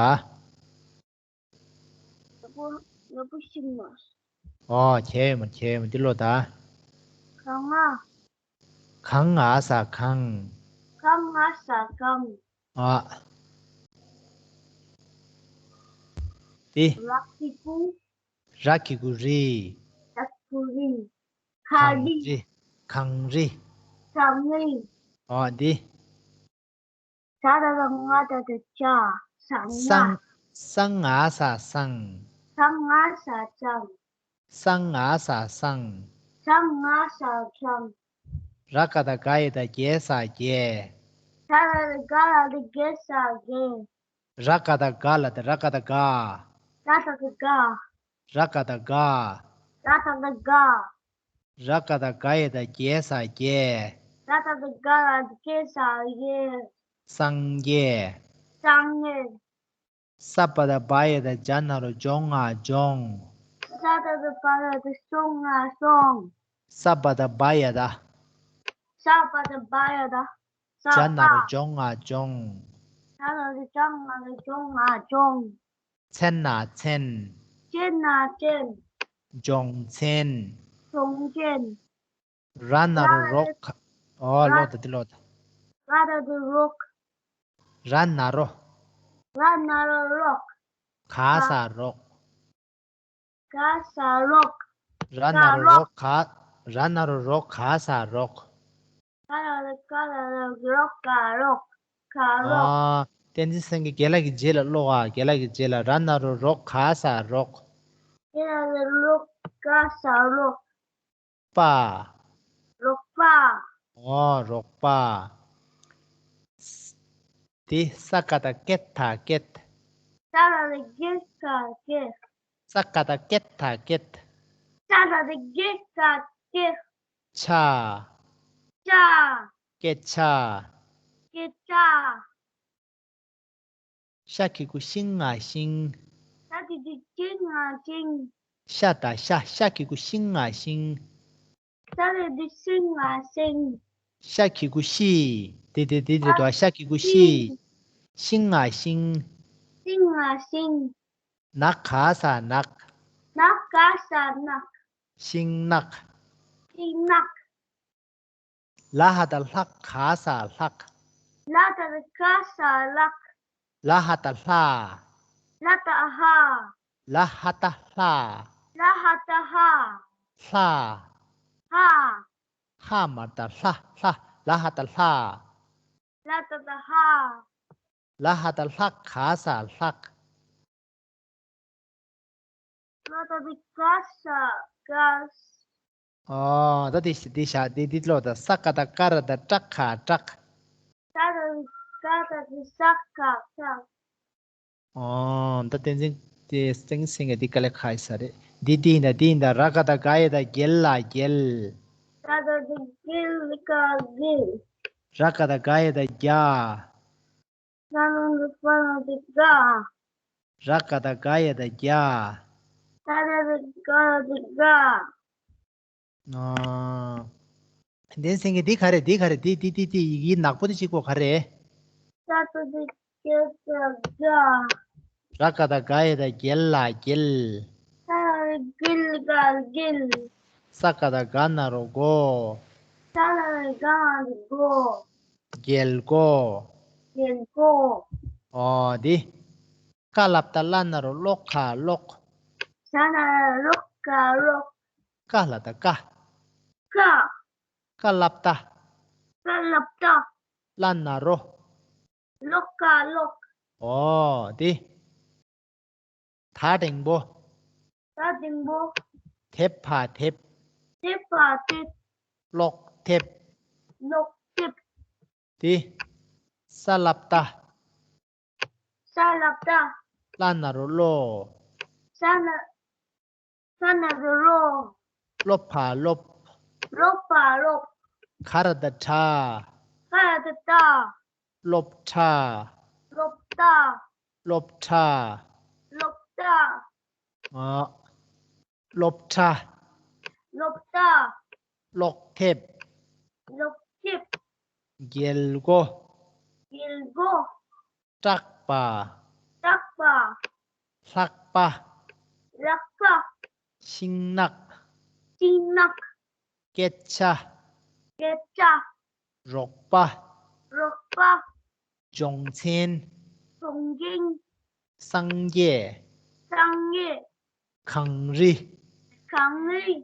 ཡག་པོ་ཡག་པོ་ཤེས་མ། ཨོ་ཁྱད་ཡོད་མ། ཁྱད་ཡོད་མ། འདི་ཀློག་ད། ག་ང་། ག་ང་ས་གངས། ག་ང་ས་གངས། ཨ། འདི། ར་གི་གུ། ར་གི་གུ་རི། ར་གི་གུ་རི། ག་གངས་རི། རི། གངས་རི། གངས་རི། ཨ་འདི། ཟ་ད་བཏགས་ང་ད་བཏགས་ཟ། ཟ་ང་། སང་། ས་ང་ས་སངས། ས་ང་ས་སངས། སང་ང་ས་སངས། སང་ང་ས་སངས། ར་ག་བཏགས་རྒ་ཡ་བཏགས་རྒྱལ་ས་རྒྱལ། ར་ག་བཏགས་རྒ་ལ་བཏགས་རྒལ་ས་རྒལ། ར་ག་བཏགས་རྒ་ལ་བཏགས་ར་ག་བཏགས་རྒ། ར་ག་བཏགས་རྒ། ར་ག་བཏགས་རྒ། ར་ག་བཏགས་རྒ། ར་ག་བཏགས་རྒ་ཡ་བཏགས་རྒྱལ་ས་རྒྱལ། ར་ག་བཏགས་རྒ་ལ་བཏགས་རྒལ་ས་རྒལ། སངས་རྒྱས། སངས་རྒྱས། ས་བ་བཏགས་སྦ་ཡ་བཏགས་སྦྱ་ན་རོ་སྦྱོ་ང་སྦྱོང་། ས་བ་བཏགས་སྦ་ཡ་བཏགས་སྦྱོ་ང་སྦྱོང་། ས་བ་བཏགས་སྦ་ཡ་བཏགས། ས་བ་བཏགས་སྦ་ཡ་བཏགས། ས་སྦྱ་ན་རོ་པ། སྦྱོ་ང་སྦྱོང་། སྦྱ་ན་རོ་སྦྱ་ན་རོ་སྦྱོ་ང་སྦྱོང་། ཚེ་ན་མཚན། ཚེ་ན་མཚན། སྦྱོང་ཚན། སྦྱོང་ཚན། ར་ན་རོ་ར། རོ་ག། ཨོ་ར། ཀློག་ད། འདི་ཀློག་ད། ར་ན་རོ་རོག། ར་ན་རོ། ར་ན་རོ་རོག། ག་ས་རོག། ག་ས་རོག། ར་ན་རོ་རོག་ག། ར་ན་རོ་རོག་ག་ས་རོག། ག་ལ་རོ་ག་ལ་རོག་རོག་ག་རོག། ག་རོག། ཨ། བསྟན་འཛིན་སེང་གེ་རྒན་ལགས་ཀྱི་རྗེས་ལ་ཀློག་ཨ། རྒན་ལགས་ཀྱི་རྗེས་ལ། ར་ན་རོ་རོག་ག་ས་རོག། ར་ན་རོ་རོག་ག་ས་རོག། པ། པ། ཨོ་རོགས་པ། དེ་ས་ཀ་བཏགས་སྐེ་ཐ་སྐེད། ས་ཀ་བཏགས་སྐེ་ཐ་སྐེད། ས་ཀ་བཏགས་སྐེ་ཐ་སྐེད། ས་ཀ་བཏགས་སྐེ་ཐ་སྐེད། ཆ། ཆ། སྐད་ཆ། སྐད་ཆ། ཤ་གི་གུ་ཤིང་ང་ཤིང་། ཤ་གི་གུ་ཤིང་ང་ཤིང་། ཤ་དང་ཤ། ཤ་གི་གུ་ཤིང་ང་ཤིང་། ཤ་གི་གུ་ཤིང་ང་ཤིང་། ཤ་གི་གུ་ཤི། དེ་དེ་དེ་དེ་དོ། ཤ་གི་གུ་ཤི། ཤིང་ང་ཤིང་། ཤིང་ང་ཤིང་། ན་ག་ས་ནག། ན་ག་ས་ནག། ཤིང་ནག། ཤིང་ནག། ལ་ཧ་ད་ལྷག། ག་ས་ལྷག། ལ་ད་ག་ས་ལྷག། ལ་ཧ་ད་ལྷ། ལ་ད་ཧ། ལ་ཧ་ད་ལྷ། ལ་ཧ་ད་ཧ། ལྷ། ཧ། ཧ་མ་ད་ལྷ་ལྷ། ལ་ཧ་ད་ལྷ། ལ་ད་ད་ཧ། ལ་ཧ་ད་ལྷག། ག་ས་ལྷག། ལ་ད་ད་ག་ས་ག། ཨོ་ད་དེ་དེ་ཤ་དེ་དེ་ལོ་ད། ས་ཀ་བཏགས་སྐ་ར་བཏགས་སྐྲ། ཁ་སྐྲག། ས་ཀ་བཏགས་སྐ་ར་བཏགས་སྐྲ། ཁ་སྐྲག། ཨོ་ད་བསྟན་འཛིན་དེ་བསྟན་འཛིན་གྱི་འདི་དཀའ་ལས་ཁག་ཡིན་ས་རེད། འདི་འདི་ཡིན་ད། འདི་ཡིན་ད། ར་ག་བཏགས་རྒ་ཡ་བཏགས་རྒྱལ། ལ་རྒྱལ། ར་ག་བཏགས་རྒྱལ། ག་རྒྱལ། ར་ག་བཏགས་རྒ་ཡ་བཏགས་རྒྱ། ར་ག་བཏགས་རྒ་ཡ་བཏགས་རྒྱ། ར་ག་བཏགས་རྒ་ཡ་བཏགས་རྒྱ། ར་ག་བཏགས་རྒ་ཡ་བཏགས་རྒྱ། ཨ། བསྟན་འཛིན་གྱི་འདི་ག་རེ། འདི་ག་རེ། འདི་འདི་འདི་འདི་ཡི་གེ་ནག་པོ་དེ་གཅིག་པོ་ག་རེ། ས་ཀ་བཏགས་སྐ་ར་བཏགས་སྐྲ། ར་ག་བཏགས་རྒ་ཡ་བཏགས་རྒྱལ། ལ་རྒྱལ། ས་ཀ་བཏགས་རྒལ། ག་རྒྱལ། ས་ཀ་བཏགས་རྒ་ན་རོ་རྒོ། ས་ཀ་བཏགས་རྒ་ན་རོ་རྒོ། རྒྱལ་རྒོ། རྒྱལ་རྒོ། ཨོ་དེ། ཀ་ལ་བཏགས་ཀླ་ན་རོ་ཀློ། ཀ་ཀློག། ཀ་ལ་བཏགས་ཀ། ཀ་ལ་བཏགས་ཀ། ཀ། ཀ་ལ་བཏགས། ཀ་ལ་བཏགས། ཀླ་ན་རོ། ཀློ། ཀ་ཀློག། ཨོ་དེ། ད་འགྲེང་བུ། ད་འགྲེང་བུ། དེ་བ་དེབ། དེ་བ་དེབ། ཀློག་དེབ། ཀློག་དེབ། དེ། ས་ལ་བཏགས། ས་ལ་བཏགས། ཀླ་ན་རོ་ཀློ། ས་ན། ས་ན་རོ་ཀློ། ཀློ་བ་ཀློབ། ཀློ་བ་ཀློབ། ག་ར་བཏགས་གྲ། ག་ར་བཏགས་གྲ། ཀློབ་གྲ། ཀློབ་གྲ། ཀློབ་གྲ། ཀློབ་གྲ། ཨ། ཀློབ་གྲ། ཀློབ་གྲ། ཀློག་དེབ། ཀློག་དེབ། རྒྱལ་སྒོ། རྒྱལ་སྒོ། སྐྲག་པ། སྐྲག་པ། ལྷགས་པ། ལྷགས་པ། ཤིང་ནག། ཤིང་ནག། སྐད་ཆ། སྐད་ཆ། རོགས་པ། རོགས་པ། སྦྱོང་ཚན། སྦྱོང་ཚན། སངས་རྒྱས། སངས་རྒྱས། གངས་རི། གངས་རི།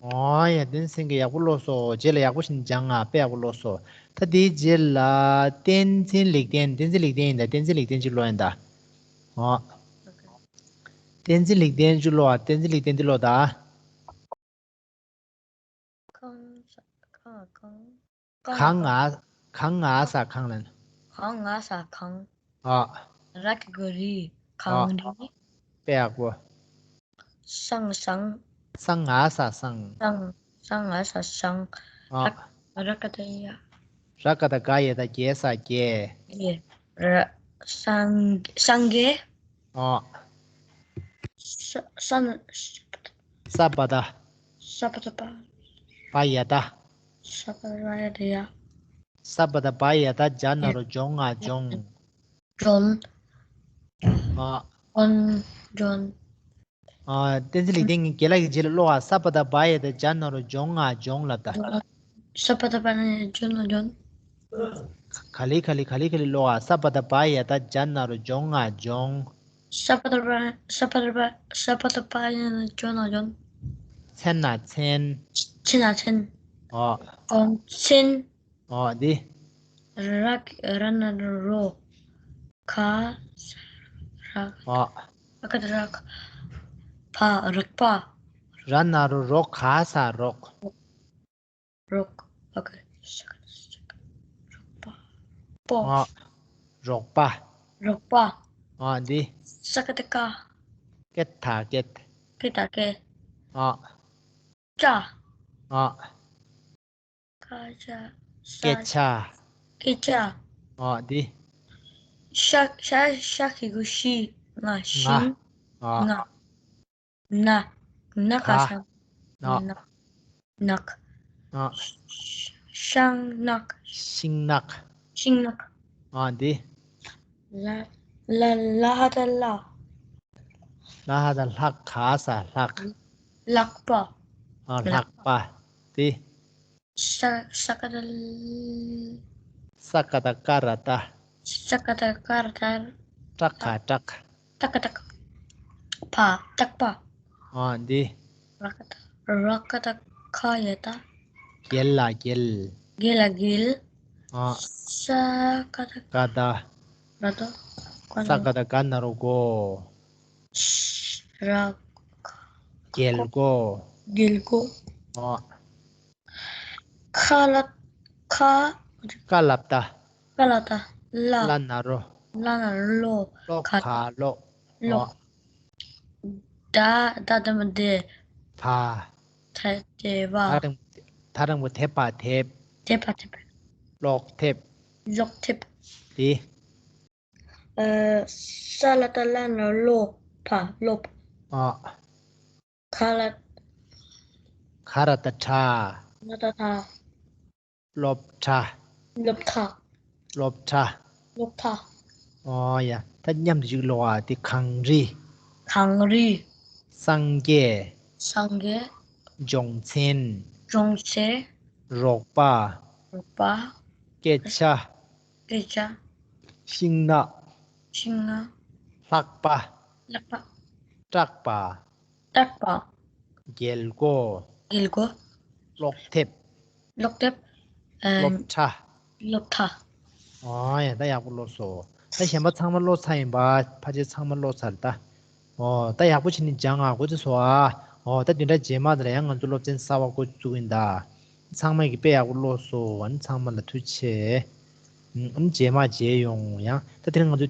ཨོ་ཡ། བསྟན་འཛིན་གྱིས་ཡག་པོ་ཀློག་སོང་། རྗེས་ལ་ཡག་པོ་ཞིག་སྦྱང་ང་། དཔེ་ཡག་པོ་ཀློག་སོང་། ད་དེའི་རྗེས་ལ་བསྟན་འཛིན་ལེགས་ལྡན། བསྟན་འཛིན་ལེགས་ལྡན་ཡིན་ད། བསྟན་འཛིན་ལེགས་ལྡན་ཅིག་ཀློག་ཡིན་ད། ཨོ། བསྟན་འཛིན་ལེགས་ལྡན་ཅིག་ཀློག་ཨ། བསྟན་འཛིན་ལེགས་ལྡན་འདི་ཀློག་ད། གང་ས་གང་གང་། གང་ང་། གང་ང་ས་གང་ལ། གང་ང་ས་གང་། ཨ། ར་གི་གུ་རི། ཨ། གངས་རི། དཔེ་ཡག་པོ། སང་སང་། སང་ང་ས་སང་། སང་། སང་ང་ས་སང་། ཨ། ར། ར་ག་བཏགས་རྒ་ཡ། ར་ག་བཏགས་རྒ་ཡ་བཏགས་རྒྱལ། ས་རྒྱལ། རྒྱལ། ར། སངས། སངས་རྒྱས། ཨ། ས། ས་ན། ས་བ་བཏགས། ས་བ་བཏགས་སྦ། སྦ་ཡ་བཏགས། ས་བ་བཏགས་སྦ་ཡ་བཏགས་སྦྱ། ས་བ་བཏགས་སྦ་ཡ་བཏགས་སྦྱ་ན་རོ་སྦྱོ་ང་སྦྱོང་། སྦྱོང་། ཨ། སྦྱོང་། སྦྱོང་། ཨ། བསྟན་འཛིན་ལེགས་ལྡན་གྱིས་རྒན་ལགས་ཀྱི་རྗེས་ལ་ཀློག་ཨ། ས་བ་བཏགས་སྦ་ཡ་བཏགས་སྦྱ་ན་རོ་སྦྱོ་ང་སྦྱོང་ལབ་ད། ས་བ་བཏགས་སྦ་ཡ་ན་རོ་སྦྱོ་ན་སྦྱོང་། ག་ལེ་ག་ལེ་ག་ལེ་ག་ལེ་ཀློག་ཨ། ས་བ་བཏགས་སྦ་ཡ་བཏགས་སྦྱ་ན་རོ་སྦྱོ་ང་སྦྱོང་། ས་བ་བཏགས་སྦ། ས་བ་བཏགས་སྦ། ས་བ་བཏགས་སྦ་ཡ་ན་རོ་སྦྱོ་ན་སྦྱོང་། མཚན་ན་མཚན། མཚན་ན་མཚན། ཨོ། ཨོ་མཚན། ཨོ་འདི། ར་ག་ར་ན་རོ་རོ། ག་ས་ར། ཨོ། ར་ག་བཏགས་ར་ག། བ། རག་པ། ར་ན་རོ་རོ། ག་ས་རོགས། རོགས། ཨོ་ཁེ། ཤ་ཀ་ཏ་ཤ་ཀ། རོགས་པ། པོ། ཨ། རོགས་པ། རོགས་པ། ཨ། འདི། ས་ཀ་ཏ་སྐ། སྐད་ཐ་སྐད། སྐད་ཐ་སྐད། ཨ། ཅ། ཨ། ཀ་ཅ། ས། སྐད་ཆ། སྐད་ཆ། ཨ། འདི། ཤ་ཤ་ཤ་གི་གུ་ཤི། ང་། ང་། ཤིང་། ཨ། ང་། ན། ན་ག་ག་ས། ན། ན། ནག། ཨ། ཤིང་ནག། ཤིང་ནག། ཤིང་ནག། ཨ། འདི། ལ། ལ། ལ་ཧ་ད་ལ། ལ་ཧ་ད་ལྷག་ག་ས་ལྷག་ལག་པ། ཨ། ལག་པ། འདི། ས། ས་ཀ་ད་ལ། ས་ཀ་ད་ཀ་ར་ཏ། ས་ཀ་ད་ཀ་ར་ཏ། སྐྲག་ག་སྐྲག་ཏ་ཀ་ཏ་ཀ། ཕ། སྐྲག་པ། ཨ། འདི། ར་ཀ་ཏ། ར་ཀ་ཏ་ཁ་ཡ་ཏ། རྒྱལ་ལ་རྒྱལ། རྒྱལ་ལ་རྒྱལ། ཨ། ས་ཀ་ཏ། ཀ་ཏ། ར་ཏ། ཀ་ཏ། ས་ཀ་ཏ་ག་ན་རོ་གོ། ར། རྒྱལ་སྒོ། རྒྱལ་སྒོ། ཨ། ཁ་ལ། ཁ། ཀ་ལ་པ་ཏ། ཀ་ལ་པ་ཏ། ལ། ལ་ན་རོ། ལ་ན་རོ། ལོ། ཁ། ལོ། ལོ། ཨ། ད། ད་དང་པོ་དེ། བ། ཐ་དེ་བ། ད་དང་། ད་དང་པོ་དེ་བ་དེབ། དེ་བ་དེབ། ཀློག་དེབ། ཀློག་དེབ། དེ། ཨ། ས་ལ་ཏ་ལ་ན་ལོ། ཕ། ལོབ། ཨ། ཁ་ལ། ཁ་ར་ཏ་ཁྲ། ཁ་ར་ཏ་ཁྲ། སློབ་གྲྭ། སློབ་གྲྭ། སློབ་གྲྭ། སློབ་གྲྭ། ཨོ་ཡ། ད་མཉམ་དུ་ཅིག་ཀློག་ཨ། དེ་གངས་རི། གངས་རི། སངས་རྒྱས། སངས་རྒྱས། སྦྱོང་ཚན། སྦྱོང་ཚན། རོགས་པ། རོགས་པ། སྐད་ཆ། སྐད་ཆ། ཤིང་ནགས། ཤིང་ནགས། ལྷགས་པ། ལྷགས་པ། སྐྲག་པ། སྐྲག་པ། རྒྱལ་སྒོ། རྒྱལ་སྒོ། ཀློག་དེབ། ཀློག་དེབ། ཨ། སློབ་གྲྭ། སློབ་གྲྭ། ཨོ་ཡ། ད་ཡག་པོ་ཀློག་སོང་། ད་གཞན་པ་ཚང་མ་ཀློག་ཚར་ཡིན་པ། ཕལ་ཆེར་ཚང་མ་ཀློག་ཚར་ད། ཨོ། ད་ཡག་པོ་བྱས་ནས་སྦྱང་ཨ། འགོ་ཚུགས་སོང་ཨ། ཨོ། ད་བདུན་ཕྲག་རྗེས་མ་དེ་ལ་ཡང་ང་ཚོ་སློབ་ཚན་གསར་པ་འགོ་བཙུགས་ཡིན་ད། ཚང་མས་ཀྱིས་དཔེ་ཡག་པོ་ཀློག་སོང་། ཨ་ནི་ཚང་མ་ལ་ཐུགས་རྗེ་ཆེ། ཨ་ནི་རྗེས་མ་མཇལ་ཡོང་ཡང་། ད་དེ་རིང་ང་ཚོའི།